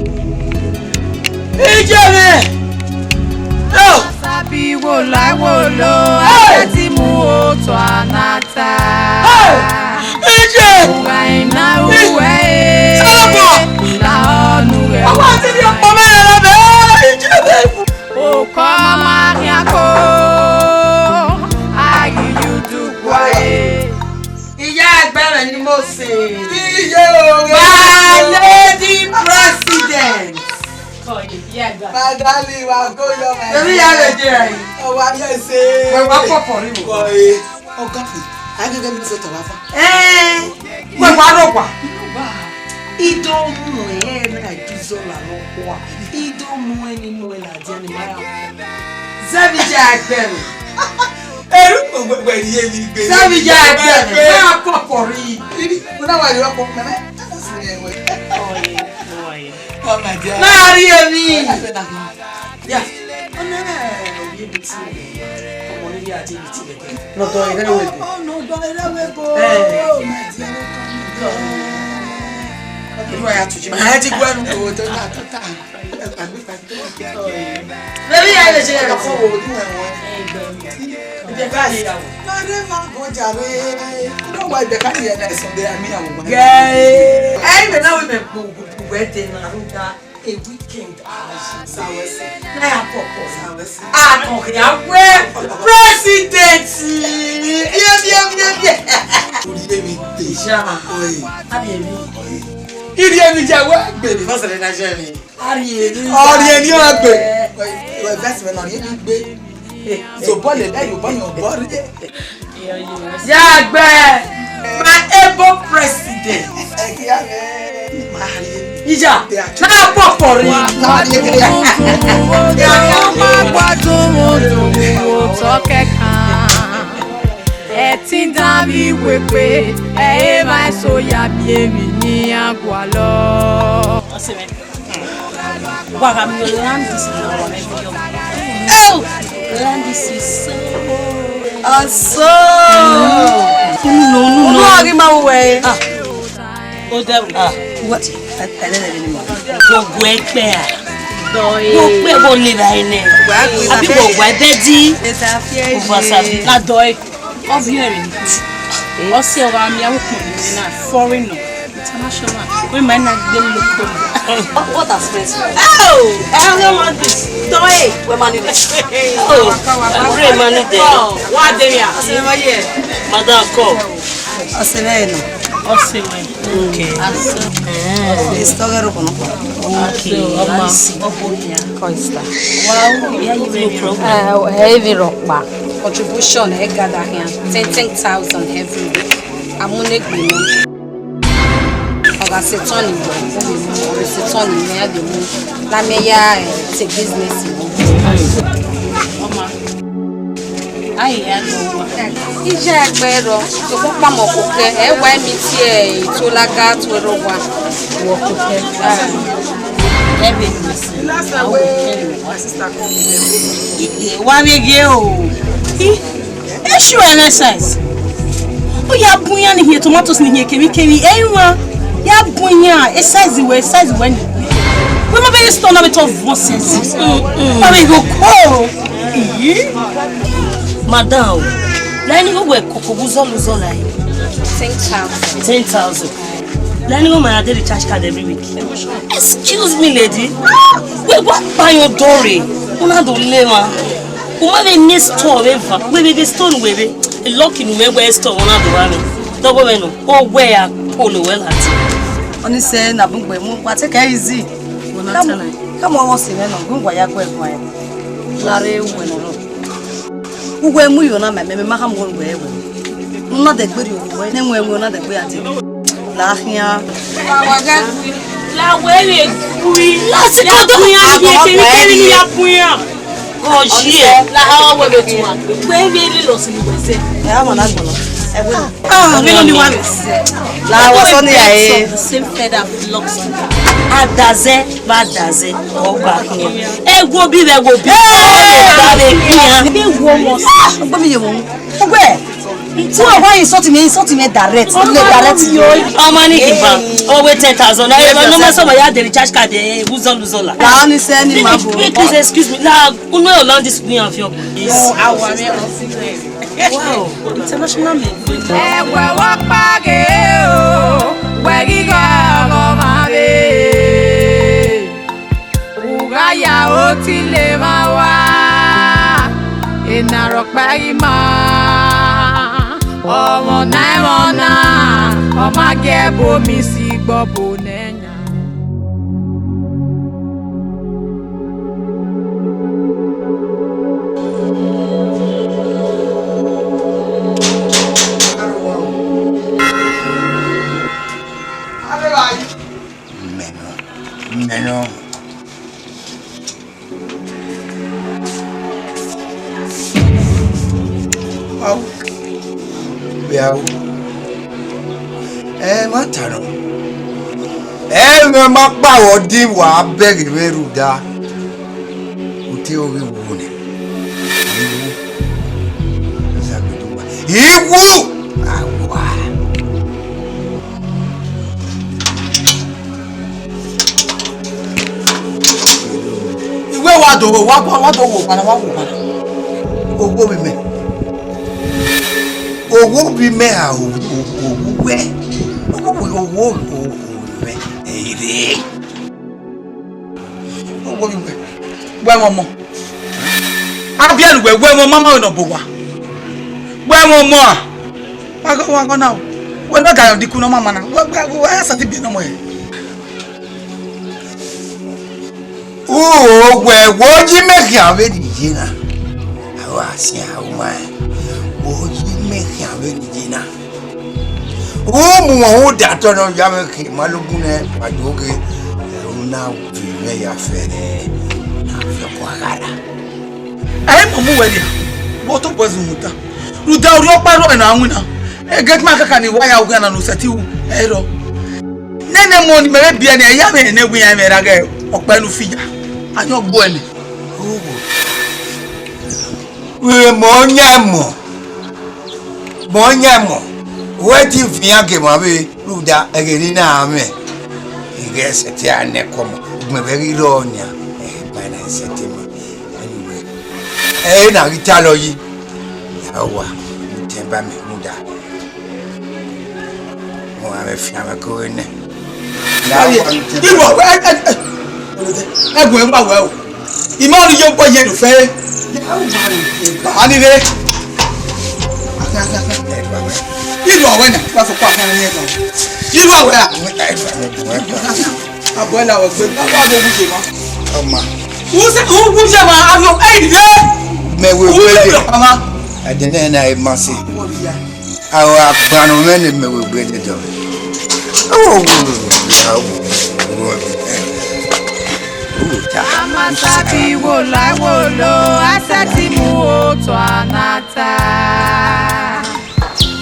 Iye mwẹ! Oh! Sabi wo la wo lo, hey! A ti mu otọ a na ta. Hey! Iye! Uwa ina uwe. Sọlọmọ! La ọnu rẹ. Ọwọ àti ní ọ̀pọ̀ mẹ́rin lọ bẹ́ẹ̀. Iye mwẹ! Okọ ma khian ko, a ghi yu du gua e. Iya ẹgbẹ mwẹ ni Mose. Iye o. My lady president. My darling, wa go your my. Èmi ya lè jẹ ẹ. Ọwọ ayé ṣe. Wẹ wá pọpọ rí mi. Ọgá mi, ayé gẹ́gẹ́ mi sọ tọ̀wá fún. Ẹ wẹ wá rọ wá. I do mu ẹre na i du zọla ne ọ khua. I do mu ẹre ni mu ẹre ladian ni ma ya. Zẹ vbe iye a gbẹe. Eru wẹ rhie emwi gbe. Zẹ vbe iye a gbẹe. Ma ya kọkọ rri. Una wa rhie ọkọ mẹ. Ọye, ọye. Oh my dear. Ma rhie emwi. Ya. Ọna ovbi ebi ti rẹ. Ọmọ ni ya je ebi ti rẹ. Nọdọ ẹrẹ wẹ ebo. Nọdọ ẹrẹ wẹ ebo. Eh. Oh my dear. Olúwa ya tù jí. Ma ẹ ti gbọ́ ẹnu tó tó ta tó ta. Baby, ya le ṣe. Ọkọ wo ni wọ́n wọ́n. Ibi ká yẹ ya wọ. Mare ma go jare. No wa ibi ká yẹ na Sunday ami awọ. Gẹ. Ẹ, ẹ, na we me gbogbo ẹdẹ na ru da. A weekend, ah, Jesus. Na ya pọpọ. Ah, kọkẹ ya wẹ president. Bie, bie, bie, bie. Orí èmi pè. Ìyá. Oye. Àbí èmi. Ìrì èmi jẹ wẹ gbèrè. Bọ́sẹ̀ lè na jẹ mi. Àbí èmi. Orí èmi wà gbé. Ìwọ ìfẹsẹ̀ mi náà rí èmi gbé. Zobọ lele, Yoruba ni ọbọ rre. Ya gbẹe, my able president. Ìyá, na pọpọ rre. Ọmọ gbọdun mu dun otọ kẹkan. Ẹ ti dán mi wẹ pé ẹ ẹ máa so ya bi èmi ní àgọ́ lọ. Wa gha miẹn Landis na wa mẹ miẹn. Oh, Landis is so. Ọsọ. Unu nọ, unu nọ. Unu a ghi ma wu wẹ. Ah. O dẹ wu. Ah. What? Ẹlẹlẹ ni ma. Gbogbo ẹgbẹ a. Gbogbo ẹgbẹ o le ra ẹnẹ. Abi gbogbo ẹbẹ di. Ẹta fi ẹ. Over service. Na dọ ẹ. Obviously, ọ si ọ gha miẹn ukpọn na foreign nọ, international. We might not be local. What has friends for? Oh, I don't want this. Toy. We money this. Oh, we money there. Oh, what they are? Madam, come. Ọsẹ vẹ nọ. Ọsẹ vẹ. Okay. Ọsẹ. Ẹ, story ro kono. Okay. Ọma. Coista. Wow, yeah, you make problem. Eh, heavy rock pa. Contribution, eh, gather here. Ten, ten thousand every week. Amunegbe nọ. Ọ gha setọn ni wọ, ọ gha setọn ni mẹ a gbe mu. La mẹ ya, eh, take business. Ọma. Aye, ya dọ wa. Iye ẹgbẹ rọ, to kpọkpa mọ kokẹ, ẹ wa emi tie ito laga to ro wa. Wọ kokẹ. Ah. Every place. The last time when my sister come with them. Wa vbe ghe o. I, e show exercise. Ọ ya bun iran ni hiẹn tomatoes ni hiẹn kemikemi. Ẹ i wan. Ya bun iran, e size wẹ, e size wẹ ni. Wẹ ma vbe store na vbe tọ vọn sense. Mm, mm. Ma vbe ghe oko. Iyi. Madam, la ni wẹ koko vbe uzọla uzọla. Ten thousand. Ten thousand. La ni wẹ ma ya de recharge card every week. Excuse me, lady. Wẹ wa kpa yan odọ rre. Una do le ma. U ma vbe miẹn store vbe eva. Wẹ vbe ghe store ne uwẹ rre. Lucky ne u mwẹ wẹ store ọna do rre. Dọghe mwẹ nọ. Owẹ a polo wẹ lati. Ọni sẹ na bun gbe mu, wa take it easy. Come on, what's the name? Gun wa ya gbe gbe. Lare uwe no ro. Uwe mu yo na mẹ, mẹ ma khama uwe we. Una de gbe ri uwe, ne uwe na de gbe ati. La khian. La we re gui. La si ko do ya gui, ke ni ke ni ya gui ya. Oye. La ha wa wẹ vbe tuan. Wẹ vbe lilo si ni wẹ zẹ. Ẹ, a ma na gbọnọ. Ẹ wẹ. Ah, mi no ni wa. La wa sọ ni ya e. Same feather flocks together. Adazẹ, ba dazẹ, ọba. Ẹ wo bi, ẹ wo bi. Ẹ wo mo. Gbọ mi ye wo. Ogbe. Tí o bá insult mi, insult mi direct, le direct. Ọmọ ní kì í fa, owó ten thousand. Ẹ, ọmọ náà sọ̀rọ̀ ya dé recharge card, ẹ, wúzọ́ lùzọ́ la. Làwọn ní sẹ́ni máa bò. Please excuse me. La, unu ẹ̀ Landis ní àfihàn. Wow, international men. Ẹ̀wẹ̀ wọ́n pàgẹ́ o, wẹ̀ gíga ọmọ máa rè. Ugha ya oti le mwa wa, ena rhọkpa ima, ọmọ na ẹmwẹ ọna, ọ ma gie ẹbu omi si gbe ọbo nẹ yan. Vbe a ru? Ẹ ma ta nọ. Ẹ mwẹ ma kpa vbe ọdin wa bẹghe mwẹ rhunmwuda. Ute ọghe wu nẹ. Iwu. Izagbedogba. Iwu! Awa. Iwe wa do wo, wa, wa, wa do wo kpana, wa wo kpana. Owo vbe mẹ. Owo vbe mẹ a, owo, owo, owo vbe mẹ. Ere. Owo vbe mẹ. Wẹ mọ mọ. A biẹ ne uwẹ, wẹ mọ mama ne ọ bọ owa. Wẹ mọ mọ a. Wa gọ, wa gọ na o. Wẹ ne ọ ga rẹn ọdikun ne ọ mama na. Wẹ, wẹ, wẹ, wẹ, a sa ti biẹ ne ọmọ hẹ. Uwẹ, wo yi mẹ khian vbene I ye na. A wa siẹn a ru ma rẹn. Wo yi mẹ khian vbene I ye na. U mu wọn u da tọ nọ ya mwẹ ke ma lo gun nẹ, wa do ghe. U na viọ mwẹ ya fẹrẹ, na fi ọkọ a gha ra. Ẹ i ma mu wẹ nia, vbe otọ bọẹs mu ta. Rhunmwuda orhiọkpa rrọọ ne a winna. Ege te ima kaka ni wa ya ughe na ne u sẹtin ru ẹre rrọọ. Nene emọ ne imẹ vbe biẹ ne ẹ ya mwẹ ne wẹ iran mwẹ ra ghẹ ọkpa ne u fi ya. A yan ọgbo ẹnẹ. Vbe mọ yan emọ, mọ yan emọ, wẹ te viọ iran gie emọ vbe rhunmwuda ẹghẹ ne I na mwẹ. I ghẹ sẹtin a nẹ ẹko ọmọ, ugbẹn vbe ghi rrọọ nian, ẹ i ba na sẹtin mẹ. Anyway, ẹ i na ghi ta lọ yi. Ya wa, mu tẹn ba mẹ rhunmwuda. Mo gha vbe fian mwẹ ke ore nẹ. Iwọ, ẹ, ẹ, ẹ, ẹ gu ẹmwẹ wẹ o. I ma rhie obọ ye do fẹre. Ba ni re. Iwọ wẹ na, wa fọ kpa kan ni ẹgan. Iwọ wẹ a. Abọ ẹla wẹ gbe, wa wo wuje ma. Ọma. Wuse, wuje ma, a yo, ẹ ri re. Mẹ wẹ wẹ de. Ọma. Ẹdẹ nẹ na e ma se. Aro agbanu mwẹ ne mẹ wegbe dẹdẹ. Amasaki wo la wo lo, a sẹtin mu otọ a na ta.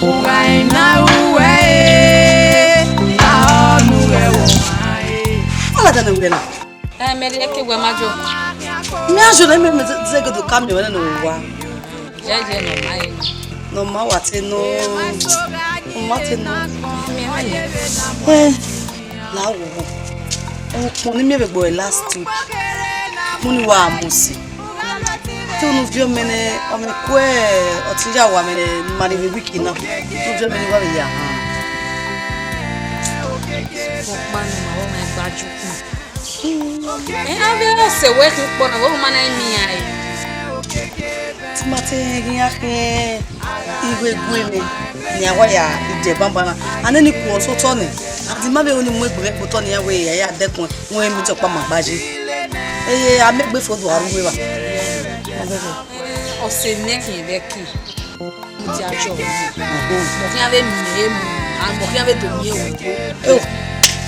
Ugha i na ru wẹ e, a ọ nu ghẹ wo ma e. Ọla dana wẹ na. Ẹ, mẹ rhie ke wẹ ma jo. Mẹ a jọ na, mẹ, mẹ ze, ze godo ka miẹn wẹ nene owa. Jẹjẹ ne ọ ma re. Ne ọ ma wa te nọ. Ọ ma te nọ. Ẹ, la wo. Ukpọn ne I miẹn vbe gbe last week. Mu ni wa mu si. Te unu viọ mẹ nẹ, ọ mẹ kue, ọ te ya wa mẹ nẹ, ma ni vbe week na. Unu viọ mẹ nẹ, wa vbe ya. Ọkpa ne ma wẹ ma gba ju. Ẹ, avbe ọse wẹ khin ukpọn na, vbe ọ ma na miẹn iran re? Te ima te rẹn ghi iran khian igho eguemwi ne a wa ya dẹ banbanna. A nene ikhuo sotọ nẹ, a di ma vbe ru ni mu egbe mwẹ kpotọ ne iran wẹ ya ya dẹkun, wẹ mi tọ ọkpa ma gba ye. Eye, a miẹn egbe fo do a ru uwu evba. Ọse nẹ khian vbe ẹki. Mudia jọ, mọ khian vbe miẹn emu, a mọ khian vbe do miẹn owo.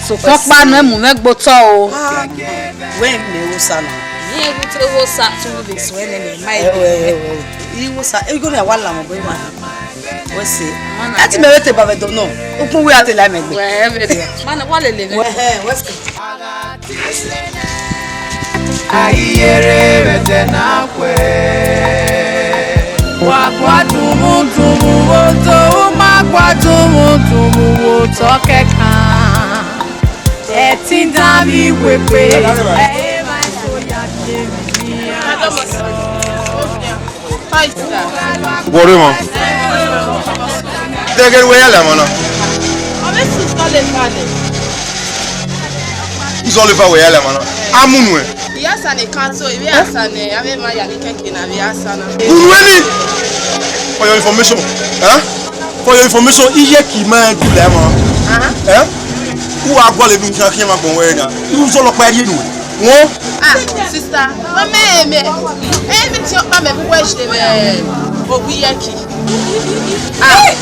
Sokpan ọkpa nọ emu mwẹ gbe otọ o. Ah, wẹ mẹ wo sa na. Iran wu te wo sa tu vbe suẹn nẹ, mẹ ma Ẹwẹ, ẹwẹ, ẹwẹ. I wo sa, ego ne a wa la mọ gbe ma. Wẹ se. Ẹ ti mẹ vbe te ba vbe do nọ. Ukpọn wẹ a te la mẹ gbe. Wẹ vbe de. Ma na wa lele mwẹ. Wẹ, wẹ se. Ayiyere vbe ẹzẹ na kue. Wa gua dumu dumu vbe otọ, u ma gua dumu dumu vbe otọ kẹkan. Ẹtin dan vbe iwekpe, ẹ i ma eso ya gie emwi ne iran sẹ. Wọrọ emọ. Dẹgẹ wẹ ya la emọ na. Ọ vbe sẹ uzọla eva nẹ. Uzọla eva wẹ ya la emọ na. A mu nuẹn. I ya sa ne kan to, I vbe ya sa nẹ, avbe emwa ya ni kẹke na vbe ya sa na. Unu eni. For your information, eh? For your information, iye ki ma du la emọ. Aha. Eh? U wa gualọ ebe ikan khian ma gbọn wẹ na. Uzọla ọkpa rhie nuẹn. Wọ́n. Ah, sister, mama eme, eme ti ọkpa mẹ bu wẹ je mẹ owi yẹ ki. Ah.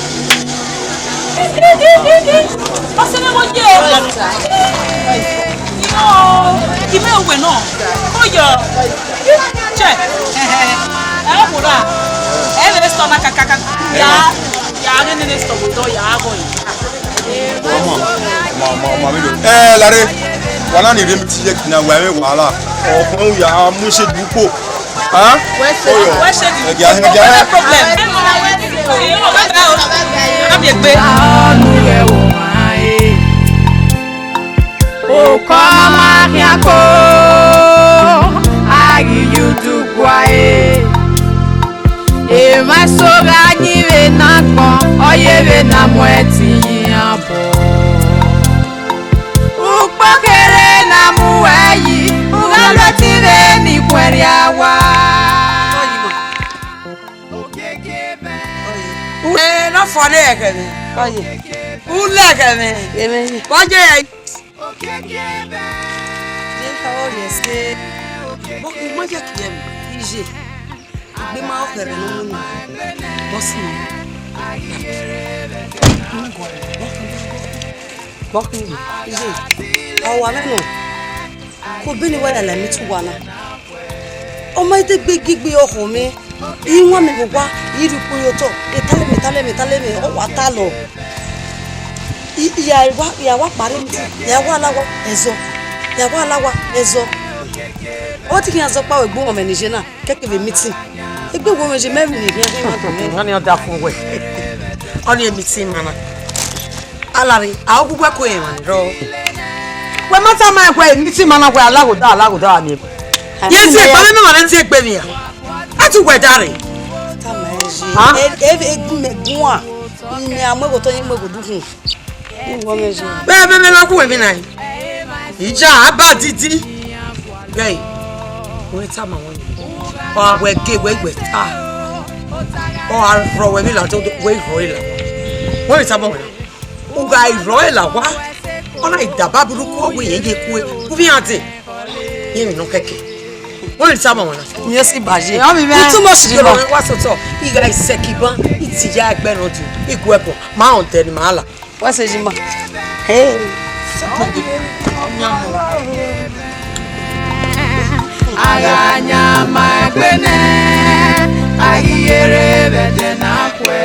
Ọsẹ ne mo ye o. Yo, ime uwe nọ. Oyo. Che. Ẹ wo ra. Ẹ lè Tọ na kakaka. Ya, ya ghe nene sọ wẹ dọ ya gọ yi. Ọmọ, ọmọ, ọmọ, ọmọ mi do. Eh, Lare, wa na ni rhie mi tie kina, wa mwẹ wahala. Ọkhan ya mu ise du kpo. Huh? Wẹ se, wẹ se di. Ẹgẹ, ẹgẹ. No problem. Ami egbe. Okọ ma khian ko, a ghi ye udu gua e. Emwa eso gha yin vbe ne agbọn, ọ ye vbe ne a mu ẹtin ye iran obọ. Ukpo kherhe ne a mu uẹ yi, u gha lo ẹtin vbe ne I khuẹrhia owa. Ẹ, ne ọ fua ne ẹghẹ mwẹ. Ọye. U lẹghẹ mwẹ. Yemẹ. Vbọ ye? Okeke ẹbẹ. Ye ka ọ ye se. Bọ ku ma ye ki ẹmwẹ. Iye. Egbe ma ọ kẹrẹ ne ọ mu ni. Bọ si. Bọ ku. Iye. Ọ wa mwẹ nọ. Ko bene wa ya la emwi te uwa na. Ọ ma te gbe gigbe ọkhọ mwẹ. I wan mẹ vbe owa, I rhie ukpo ye otọ, etalẹ mwẹ, etalẹ mwẹ, etalẹ mwẹ, ọ wa talọ. I, I ya wa, I ya wa kpa rre meeting, I ya wa la owa, ẹzọ, I ya wa la owa, ẹzọ. Ọ te khian zẹ ọkpa wẹ egbe uwẹ mwẹ ne I ye na, kẹkẹ vbe meeting. Egbe uwẹ mwẹ ye mẹ emwi ne I khian khian ma do mwẹ. Ọni ọ da fun wẹ. Ọni meeting ma na. Alare, a ogugu ẹko emwa ni rrọọ. Wẹ ma tama ẹn wẹ meeting ma na wẹ alaghoda, alaghoda a miẹn. Ye tie egbe, mẹ ma mwẹ tie egbe mwa. A tu wẹ da rre. Tama ẹn ye. Ha? E, e, e gu mẹ guan. Mẹ a mu ẹghẹ otọ, ye mu ẹghẹ odukhunmwu. Uwọ mẹ ye. Bẹ, bẹ, bẹ, ma ku wẹ mi na. Ija a ba didi. Gẹe, wẹ tama wẹ. Ọ wẹ ge wẹ wẹ ta. Ọ a rhọ wẹ vbe la, wẹ rhọ la. Wẹ tama wẹ na. U gha i rrọọ ẹre la owa, ọ na i daba burúkú, ọ wẹ irẹn ye kue, u vbe iran dee. Irẹn emwi ne ọ kẹkẹ. Wẹ rhie tama wan na. Miẹn si ba ye. Ẹ, ọ vbe mwẹ. U too much, Jima. Wa sotọ, I gha i sẹkiban, I tie ya ẹgbẹ nọ di, I gu ẹbọ, ma rẹn odẹ ne ima la. Wa sẹ Jima. Hey. A gha yan ma egbe nẹ, a ghi yere vbe ẹdẹ ne a khuẹ.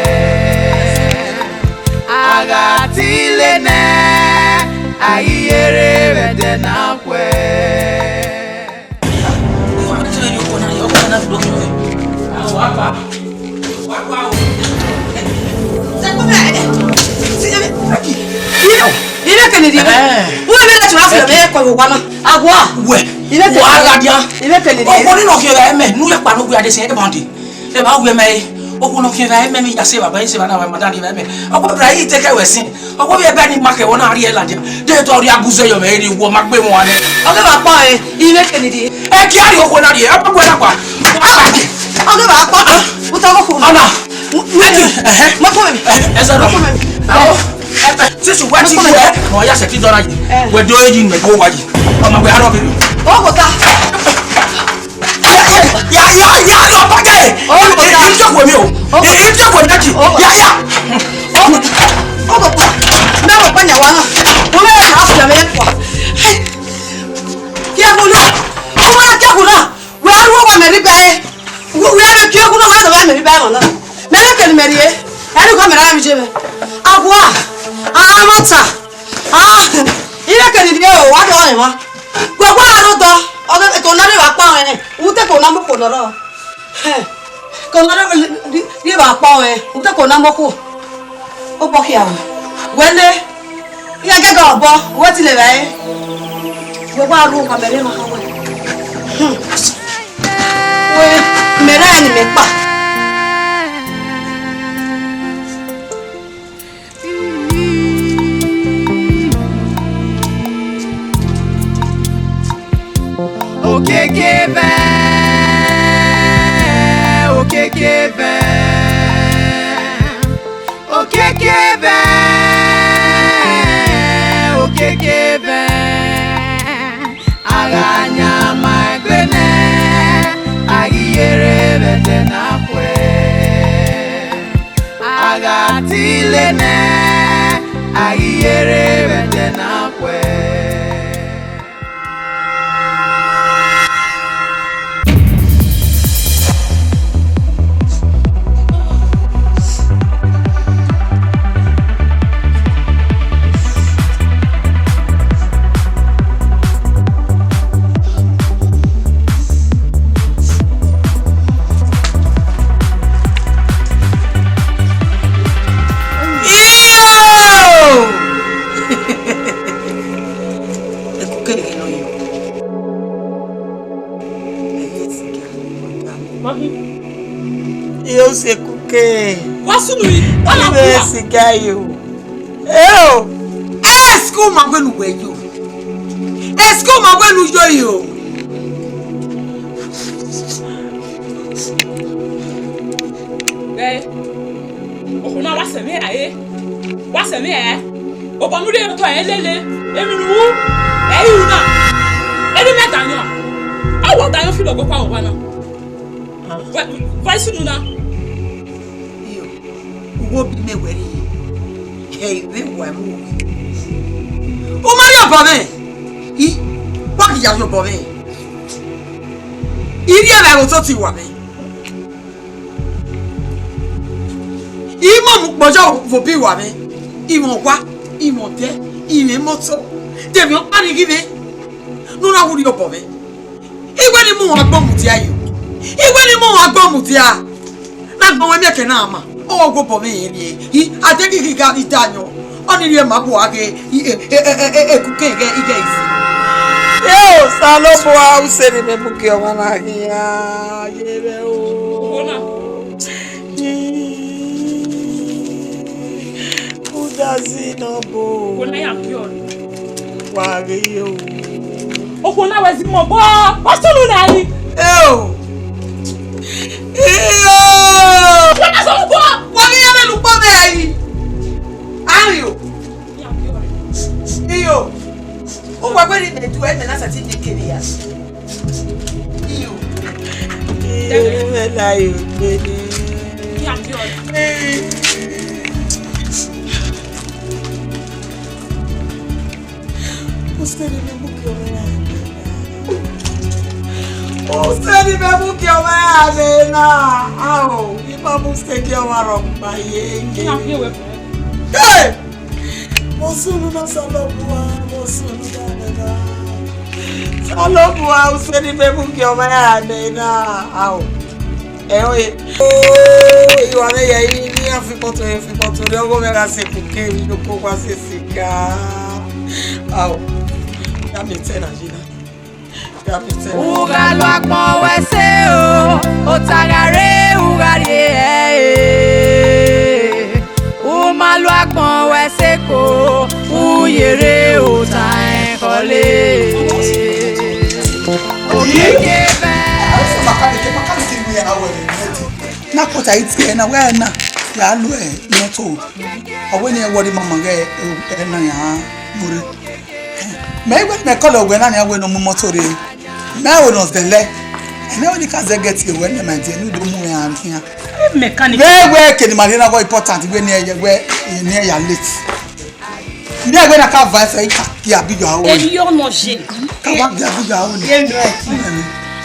A gha tile nẹ, a ghi yere vbe ẹdẹ ne a khuẹ. Ine kene di. Eh. Wo me la chura fẹ me ko wa na. Agua. Wẹ. Ine kene. Wa gha dia. Ine kene di. Okhuo ni nọ khian vbe mẹ, ne u ya kpa ne u wia de sin ẹdẹ bande. Evba wẹ mẹ re, okhuo nọ khian vbe mẹ, mi ya sẹ evba, ba sẹ evba na, wa ma da rhie vbe mẹ. Ọ wẹ bra, I te kẹ wẹ sin. Ọ wẹ vbe ẹbẹ ni ma kẹ wọ na rhie ladian. De tọ rhie aguze yọ mẹ, erriọ uwẹ ma gbe emọ ua nẹ. Ọ ghe vbe kpa ọnrẹn, I mwẹ kene rhie. Ẹ gie a rhie okhuo na rhie, ẹ bu ẹre na kpa. Ọ ghe vbe kpa ọnrẹn, u ta ọghe okhuo. Ọna. Ẹki, ẹhẹ. Mọ kọ mẹ. Ẹhẹ, ẹzọ rọ. Mọ kọ mẹ. Ao, ẹpẹ, sisi wẹ ti wẹ, mọ ya sẹ ti dọra yi. Ẹ. Wẹ do yi mẹ ko wa yi. Ọmọ wẹ arọ mi. Ọ gọ ta. Ya, ya, ya, lọ bá jẹ́. Ó lọ bá jẹ́. Ìdí jókòó mi o. Ó lọ. Ìdí jókòó mi láti. Ó lọ. Ya, ya. Ó lọ. Ó lọ pa. Mẹ́wàá pa yàwá náà. Wọ́n mẹ́wàá kà á fi àmì ẹ̀ pọ̀. Kí ẹ kú náà. Ó máa kẹ́kọ̀ọ́ náà. Wẹ́ á rú ọwọ́ mẹ́rin bẹ́ẹ̀. Wẹ́ á kí ẹ kú náà, wẹ́ á sọ bẹ́ẹ̀ mẹ́rin bẹ́ẹ̀ mọ̀ náà. Mẹ́rin kẹ́ni mẹ́rin yẹ. Ẹ ní kọ́ mẹ́rin ara mi jẹ́ mẹ́. Àbúrò. Àwọn ọmọ ta. Ah, ire keni rhie o, wa dọ rẹn mwa. Wẹ wa aro dọ, ọ ghe ke ona rhie vbe akpa mwẹ nẹ, u te ke ona mu ke ona rọ. Ke ona rhie vbe akpa mwẹ, u te ke ona mu ku. Obọ khia wẹ. Wẹ le, iran gẹgẹ obọ, wẹ ti le vbe ẹre. Wẹ wa aro wa mẹ rre emwa wẹ. Wẹ, mẹ rẹ ni mẹ kpa. Okeke vẹ, okeke vẹ, okeke vẹ, okeke vẹ. A gha yan ma egbe nẹ, a ghi yere vbe ẹdẹ ne a khuẹ. A gha tile nẹ, a ghi yere vbe ẹdẹ ne a khuẹ. Mami. Iyo, sẹ kuke. Wa sunu yi. Ọ na Ibe bua. Siga yo. Eo. Ẹ school ma wẹ ne uwẹ yo. Ẹ school ma wẹ ne u yo yo. Ẹ, ọkhọ na wa sẹ mwẹ rae, wa sẹ mwẹ rae. Obọ ne u rhie otọ ẹre lele, emwi ne u ru, ẹ i ru na. Erha mẹ dayan, a wa dayan fi lọgọ kpa owa na. Wa, wa sunu na. Iyo, uwu obi mẹ wẹ rhie, hẹ ivbe wa mu. U ma rhie obọ mwẹ, i, wa ghi ya rhie obọ mwẹ. I rhie vbe ẹvbo ototọ iwa mwẹ. I mu mu kpọjọ vbe obọ iwa mwẹ. I mwẹ owa, i mwẹ odẹ, i mwẹ imoto, de emwi ọkpa ni ghi mwẹ. Ne u na wu rhie obọ mwẹ. I wẹ ne I mu uwa agbọn mudia yo. I wẹ ne I mu uwa agbọn mudia. Na gbọn wẹ miẹn ke na ma. Ọ wa gu obọ mwẹ rẹn rhie. I, a deghẹ I ghi gha rhie dayan. Ọnii rhie ma bu a ghe, i, e, e, e, e, e, kuke ighẹ, ighẹ isi. Eo, Osanobua, u sẹ ne imẹ mu gie ọmwa na khian, ye mwẹ o. Ọkhọ na. Udazi nọ bo. Ọkhọ na ya gie ọre. Wa ghe yo. Okhuo na wẹ zimọ bọ, ọ sunu na yi. Eo. Iyo. Wa na sunu bọ. Wa ghi ya vbe lukpọ vbe ẹre. Ayo. Iyo. U wa wẹ ne imẹ du ẹmwẹ na sẹtin de kere ya. Iyo. Iyo, mẹ la yo gbele. Usẹ ne imẹ mu gie ọmwa ya. Usẹ ne imẹ mu gie ọmwa ya vbe na. Ao, I ma mu usẹ gie ọmwa rhọkpa ye ye. Hey! Mo sunu na Osanobua, mo sunu na nana. Osanobua, usẹ ne imẹ mu gie ọmwa ya vbe na. Ao. Ẹ o ye. Oh, I wa vbe ya i ni a fi kpọtọ, fi kpọtọ rẹ, ọgọ mwẹ gha sẹ kuke, emwi noko wa sẹ siga. Ao. Ya miẹn etẹn na yi na. Ya miẹn etẹn na. U gha lo agbọn wẹ sẹ o, ota gha rre, u gha rrie ẹre. U ma lo agbọn wẹ sẹ ko, u ye rre ota ẹkhọle. Okiekie vẹ. Na kota itiẹ na wẹ na ya lo ẹ mọto. Ọ wẹ ne ẹ wọrọ mama ghẹ ẹ na ya mu rre. Mẹ wẹ mẹ kọlọ wẹ na nian wẹ ne ọ mu mọto rre. Mẹ wẹ nọ zẹlẹ. Ẹnẹ wẹ ni ka zẹ gẹti wẹ ne ma die ne u do mu rẹn khian. Mechanic. Vbe wẹ kene ma rhie na wọ important wẹ ne ẹ wẹ ne ẹ ya late. Ne ẹ wẹ na ka va ẹsẹ ka gie abigọ aro. Eri ọnọ je. Ka wa gie abigọ aro ni. Ye no ẹ.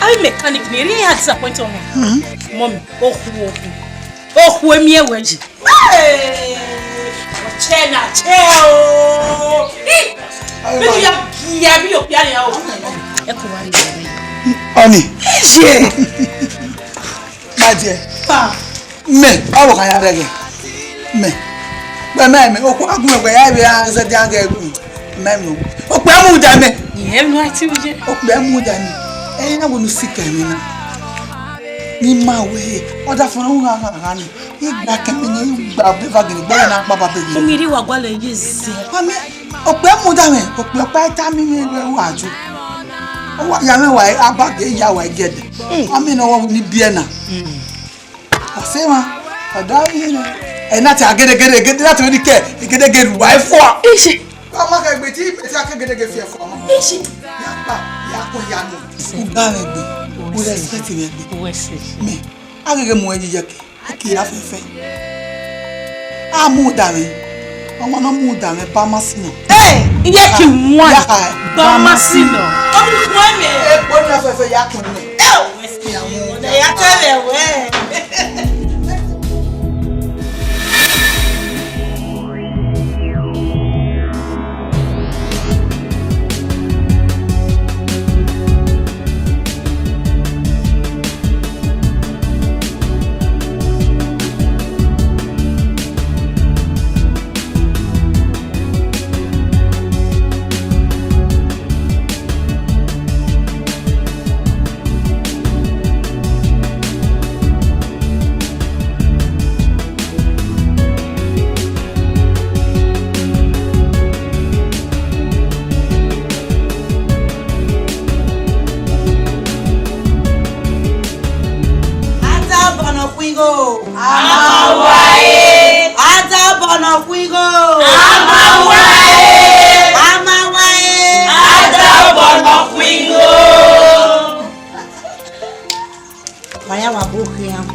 Ai mechanic ni eri ya disappoint ọmọ. Mhm. Mummy, okhu okhu. Okhu emi ẹwẹ ji. Hey! Ọchẹ na chẹ o. Ih! Bíbí ya gie abigọ pia ni o. Ẹ kò wá rí ìyàwó yìí. Ọni. Ẹ ṣe. Bàjẹ́. Pa. Mẹ, báwo ka ya rẹgẹ? Mẹ. Pẹ mẹ mẹ, okpẹ agun ẹgbẹ ya ibe a zẹ dia gẹ gu. Mẹ mẹ. Okpẹ mu da mẹ. Ìyẹn nu àti oúnjẹ. Okpẹ mu da mẹ. Ẹyin na wo nu si kẹ mi na. Ni ma we. Ọda fọnrán wọn ha ha ni. Igba kẹ mi ni igba be va gele gbẹ na pa ba be. Omi ri wa gwa le ye ze. Mami, okpẹ mu da mẹ. Okpẹ pa ta mi ni le wa ju. Owa ya mẹ wa aba ge ya wa gede. Mami no wo ni bi ena. Ọse ma, ọdọ yẹn nẹ. Ẹ na te a gẹdẹgẹdẹ, gẹdẹ na te wẹ ni kẹ, gẹdẹgẹdẹ ruwa ẹ fua. Ishi. Ọmọ kẹ gbe tí mẹ ti a kẹ gẹdẹgẹdẹ fi ẹ fua ọmọ. Ishi. Ya pa, ya kọ ya nọ. U ga mwẹ gbe, u respect mwẹ gbe. Mẹ, a gẹgẹ mu ẹyin yẹ ke, ke ya fẹfẹ. A mu da mwẹ, ọmọ na mu da mwẹ ba ma si nọ. Ẹ, iye ki wọn. Ya ka, ba ma si nọ. Ọmọ wọn mẹ. E po ni fẹfẹ ya kun mẹ. Ẹ o. Khuigho. A ma wa ẹre. A ma wa ẹre. A da obọ ne ọ khuigho. Wa ya wa bu khian,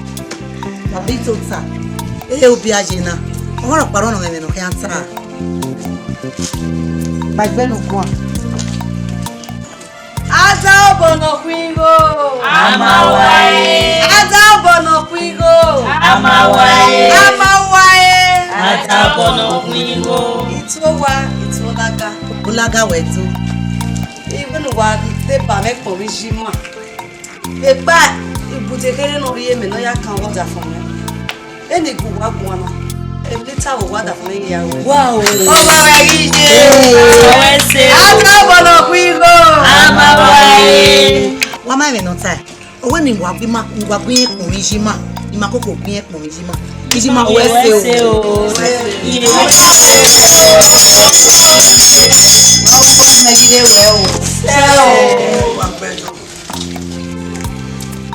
wa bi tota, e u bia ye na, ọmwa rhọkpa rrọọ ne ọ mwẹ ẹmwẹ ne ọ khian ta. Kpaegbe ne u guan. A da obọ ne ọ khuigho. A ma wa ẹre. A da obọ ne ọ khuigho. A ma wa ẹre. A ma wa ẹre. A da obọ ne ọ khuigho. Itu owa, itu olaga. Olaga wẹ do. Iwẹ ne uwa deba mwẹ kpọnmwẹ ijima. Ekpa ibude kherhe ne ọ rhie mẹ ne ọ ya kan ọdafẹn mwẹ. Eni gu uwa guan na. Emita vbe uwa ọdafẹn mwẹ ya wẹ. Wa o. Ọba wẹ ghi ye. Ọwẹ se o. A da obọ ne ọ khuigho. A ma wa ẹre. Wa ma ẹmwẹ ne ọ tae. Ọ wẹ ne wa gbe ima, wa gbe irẹn kpọnmwẹ ijima, ima koko gbe irẹn kpọnmwẹ ijima. Ijima wẹ se o. Wẹ se o. Iye wẹ se o. Wa gbe ẹmwẹ ghi ye wẹ o. Se o.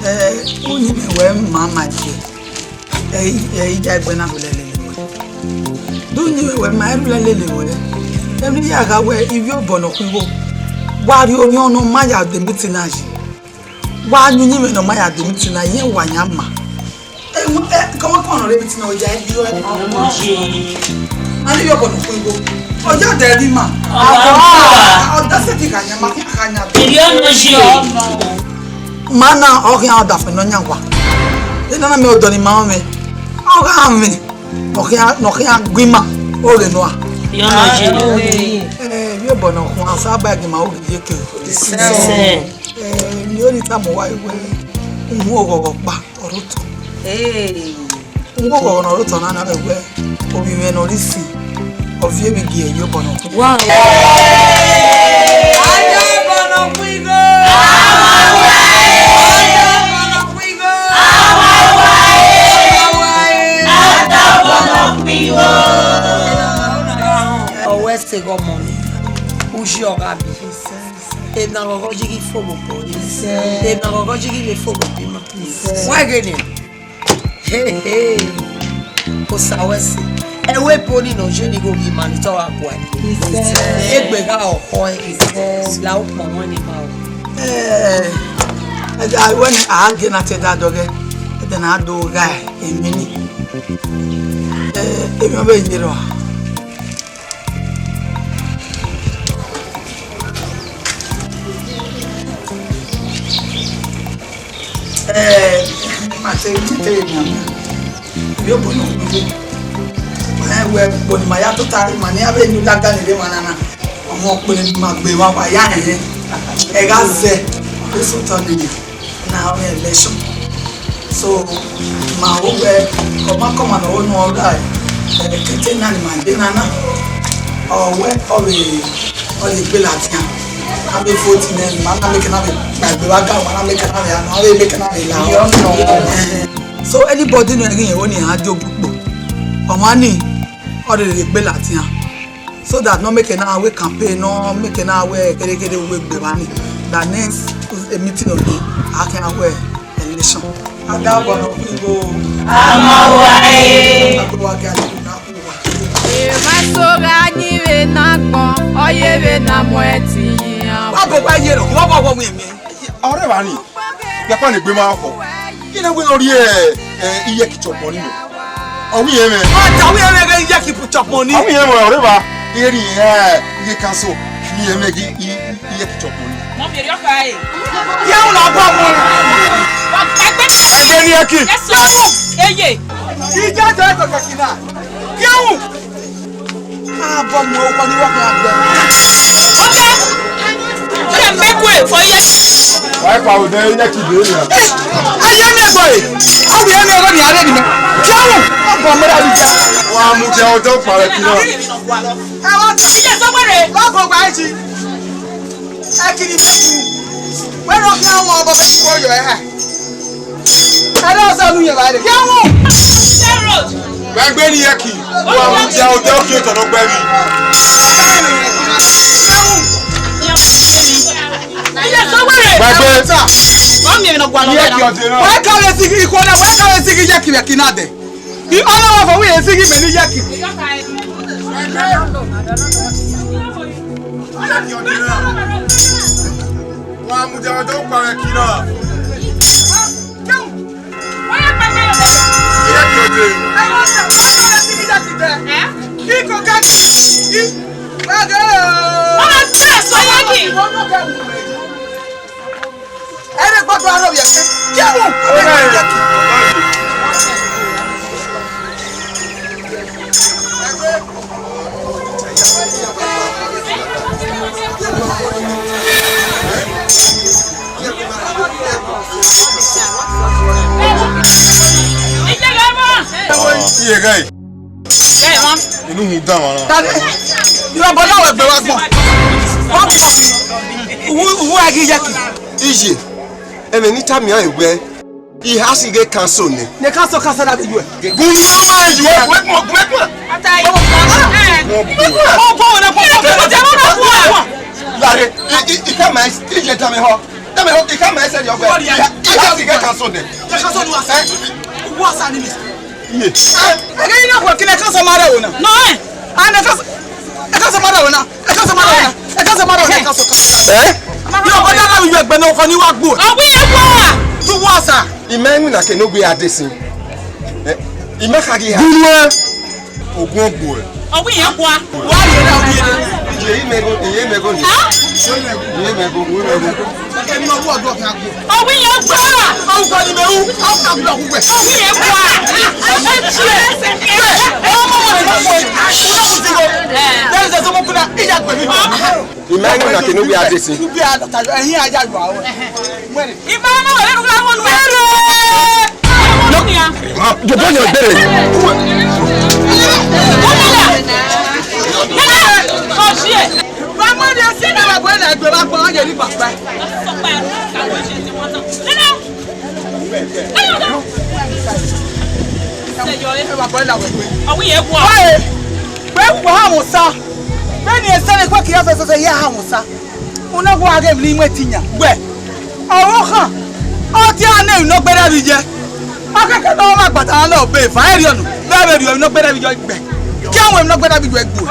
Eh, uyinmwẹ wẹ ma ma ye. Eh, eh, iya egbe na rhulẹ lele wẹ. Do uyinmwẹ wẹ ma rhulẹ lele wẹ. Emwi ya gha wẹ ivbi obọ ne ọ khuigho. Wa rhie orhiọn ne ọ ma ya de meeting na yi. Wa yin uyinmwẹ ne ọ ma ya de meeting na, irẹn wa yan ma. Eh, eh, kọmọ kọmọ ne ọ rre meeting na, ọ ya ẹre. A ni ivbi obọ ne ọ khuigho. Ọ ya de ẹre ima. Ọ da sẹ ke gha yan ma, gha yan. Ivbi ọnọ yi. Ma na ọ khian ọdafẹn ne ọ yan wa. Ena na mẹ ọdọ ni ma mwẹ. Ọ gha mwẹ. Ne ọ khian, ne ọ khian gu ima. O rre nua. Ivbi ọnọ yi. Eh, ivbi obọ ne ọ khuan, sa ba ghi ma, o ghi ye ke. Sẹ. Eh, ne ọ ni tama uwa wẹ, uhunmwu oghọghọ kpa, ọ rre otọ. Hey. Uhunmwu oghọghọ ne ọ rre otọ na, na vbe wẹ, ovbi mwẹ ne ọ rre isi, ọ viọ emwi gie ivbi obọ ne ọ khuigho. Wow. Hey! Ivbi obọ ne ọ khuigho. Ivbi obọ ne ọ khuigho. Ivbi obọ ne ọ khuigho. Ọwẹ se ghe ọmọ ni, uyi ọ gha bi. Emwi ne aghọghọ yi ghi fo vbe obọ re. Emwi ne aghọghọ yi ghi vbe fo vbe obọ ima. Wa ghe nian. He, he. Osa wẹ se. Ẹvbo ebo ni ne ọ ye ni gho ghi ma ni te ọ gha gua ni. Egbe gha ọkhọ ẹre. La ukpọn wọn ni ma o. Eh, ẹdẹ wẹ ne a ghe na te da dọghe, ẹdẹ na do gha emwi ni. Eh, emwi ọ vbe ye rrọọ. Eh, ma te, ma te, ma te. Yo, bono, bono. Eh, we, bono, ma ya tota, ma ni ave ni laga ni de ma nana. Ọmọ ọkpẹlẹ ni ma gbe wa, wa ya nẹ. Ẹ gha zẹ, ọ sotọ nẹ. Na ọ election. So, ma wo wẹ, kọmakọma ne ọ wo nu ọ gha, eh, kete na ni ma gbe na na. Ọ wẹ, ọ vbe, ọ vbe gbe ladian. A vbe vote nẹ, ma na make na vbe, ma gbe wa ga, ma na make na vbe, ma vbe make na vbe la. Eh, so anybody ne ọ ghi rẹn, ọ ni a di ogbukpo. Ọmwa ni, ọ rhe gbe ladian. So that nọ make na wẹ campaign, nọ make na wẹ kere kere wẹ gbe wa ni. That next, eh, meeting of the, a khian wẹ election. A da obọ ne ọ khuigho. A ma wa ẹre. A gbe wa ga ni na ku wa. Emwa eso gha yin vbe ne agbọn, ọ ye vbe ne a mu ẹtin iran. Wa bọ wa ye rọ, wa bọ wọ wi ẹmwẹ. Ọrẹ wa ni. Yapa ne egbe ma khọ. Ina wẹ ne ọ rhie, eh, iyẹki chọpọ ni mẹ. Ọ wi ẹmwẹ. Ọ da wi ẹmwẹ ghe iyẹki chọpọ ni. Ọ wi ẹmwẹ ọrẹ va. Eri, eh, iye kanso. Wi ẹmwẹ ghe i-, i-, iyẹki chọpọ ni. Mọ mi eri ọka e. Ya unu ọgbọ mu. Ẹgbẹ ni ẹki. Yes, sir. Eye. Ija jẹ ẹgbẹ kẹkẹ na. Ya unu. Abọ mu ọkọ ni wọ́n kàn gbẹ. Ọkẹ. Ọkẹ mẹ́kù ẹ̀ fọ iye. Wàá pa òde iye kì í bèèrè. Ayé mi ẹ̀gbọ́n yìí. Ọ̀gbìn ẹ̀mí ẹ̀gbọ́n mi àárẹ̀ nìyẹn. Jẹ́wọ̀n. Ọkọ̀ mẹ́ta mi jẹ́. Wọ́n á mú jẹ ọjọ́ pàrẹ̀ kí náà. Ẹ wá tẹ. Ilé sọ́gbọ́n rẹ̀. Wọ́n kò gbà ẹ́ jí. Ẹ kiri mẹ́kù. Wẹ́n lọ fi àwọn ọmọ bẹ́ẹ̀ kú ọyọ̀ ẹ̀ hà. Ẹrẹ ọsẹ ọnu yẹn bá rẹ. Yẹwò. Gbẹgbẹ ni yẹ kì. Wà á mú ti àwọn ọjọ́ kí o tọ̀nà gbẹ mi. Gbẹgbẹ. Wọ́n kàwé sí ikú náà, wọ́n kàwé sí yẹ kì rẹ̀ kì náà dẹ̀. I ọna wa fọ wẹ esi ghi mẹ ni yẹ ki. Wa mudia ọdọ ukpa rẹ ki na. Iye ki ọdẹ. Ọna tẹ sọ yẹ ki. Ẹrẹ gbọdọ arọ yẹ kẹ. Kẹ mu. Iye ghẹ. Inu hun dan wa na. Tade, ìrọ̀bọ̀ náà wẹ̀ gbẹ wa gbọ̀n. Wọ́n kọ̀. Uwu, uwu agi yẹ kì. Iye, ẹmẹ ni tamian wẹ, I ha si ghe council nẹ. Ne council, council na bi yuẹ. Gun ma yuẹ, gun ma, gun ma. Lare, I, I, I can't mind, I can't mind, sir, your girl. I can't mind, sir, your girl. I can't mind, sir, your girl. Iye. Ẹgẹ yìí náà kò kí ni council máa rẹ̀ wò náà. Nọ ẹ. A nẹ council, council máa rẹ̀ wò náà. Council máa rẹ̀ wò náà. Council máa rẹ̀ wò náà. Council, council. Ẹ? Yóò kọjá náà yóò gbẹmẹ ọkọ ní wàá gbò. Ọwọ́ yẹn wà. Too much, sir. Ìmọ̀ ẹ̀mí nà kẹ́ ní ó gbé adé sí. Ẹ? Ìmọ̀ kàgé ha. Dúró ẹ. Ogun ọgbọ ẹ. Ọwọ́ yẹn wà. Wà á yẹ náà, wà á yẹ náà. Ìyè yìí mẹ́gun, ìyè mẹ́gun ni. Á? Ìyè mẹ́gun, ìyè mẹ́gun. Ẹ̀mí ọdún ọdún ọ̀fẹ́ àgbo. Ọwọ́ yẹn wà. Ọwọ́ kan ni mẹ́rù, ọwọ́ kan bí ọkùnrin. Ọwọ́ yẹn wà. Ẹ tiẹ̀. Ẹ ọmọ wọn ni wọ́n fọ yìí. Wọ́n kù sí wọn. Lẹ́yìn tẹ̀sán mọ́ kúnlẹ̀, ìyá pẹ̀lú. Ìmọ̀ ẹ̀yìn nà kí ni wí adé sí. Wí adé sí, ẹ̀yìn ajá yọ àwọn. Ìmọ̀ ẹ̀yìn náà wọlé nínú àwọn ọ̀nà ẹ̀rọ. Jọ̀bọ́ yẹn bẹ̀rẹ̀. Ramoni ẹ sí ẹ̀rọ bọ̀ ẹ̀rọ ẹgbẹ̀rún àgbọ̀n ọ̀yẹ́ ní pàpà. Ọwọ́ yẹn wà. Wẹ́ẹ̀, wẹ́ẹ̀ kò hàn wọ́n sá. Bẹ́ẹ̀ ni ẹsẹ̀ rẹ̀ kọ́ kìí fẹsẹ̀fẹsẹ̀ yẹ hàn wọ́n sá. Una wa ghe emwi ne I mu ẹtin yan. Wẹ, ọvbokhan, ọ tie a na emwi ne ọ gberra vbe iye. Ọ kẹkẹ ne ọ ma gbata na ọbe eva, ẹ rriọ nọ, vbe a vbe rriọ emwi ne ọ gberra vbe iye gbe. Gie a mu emwi ne ọ gberra vbe iye gbe.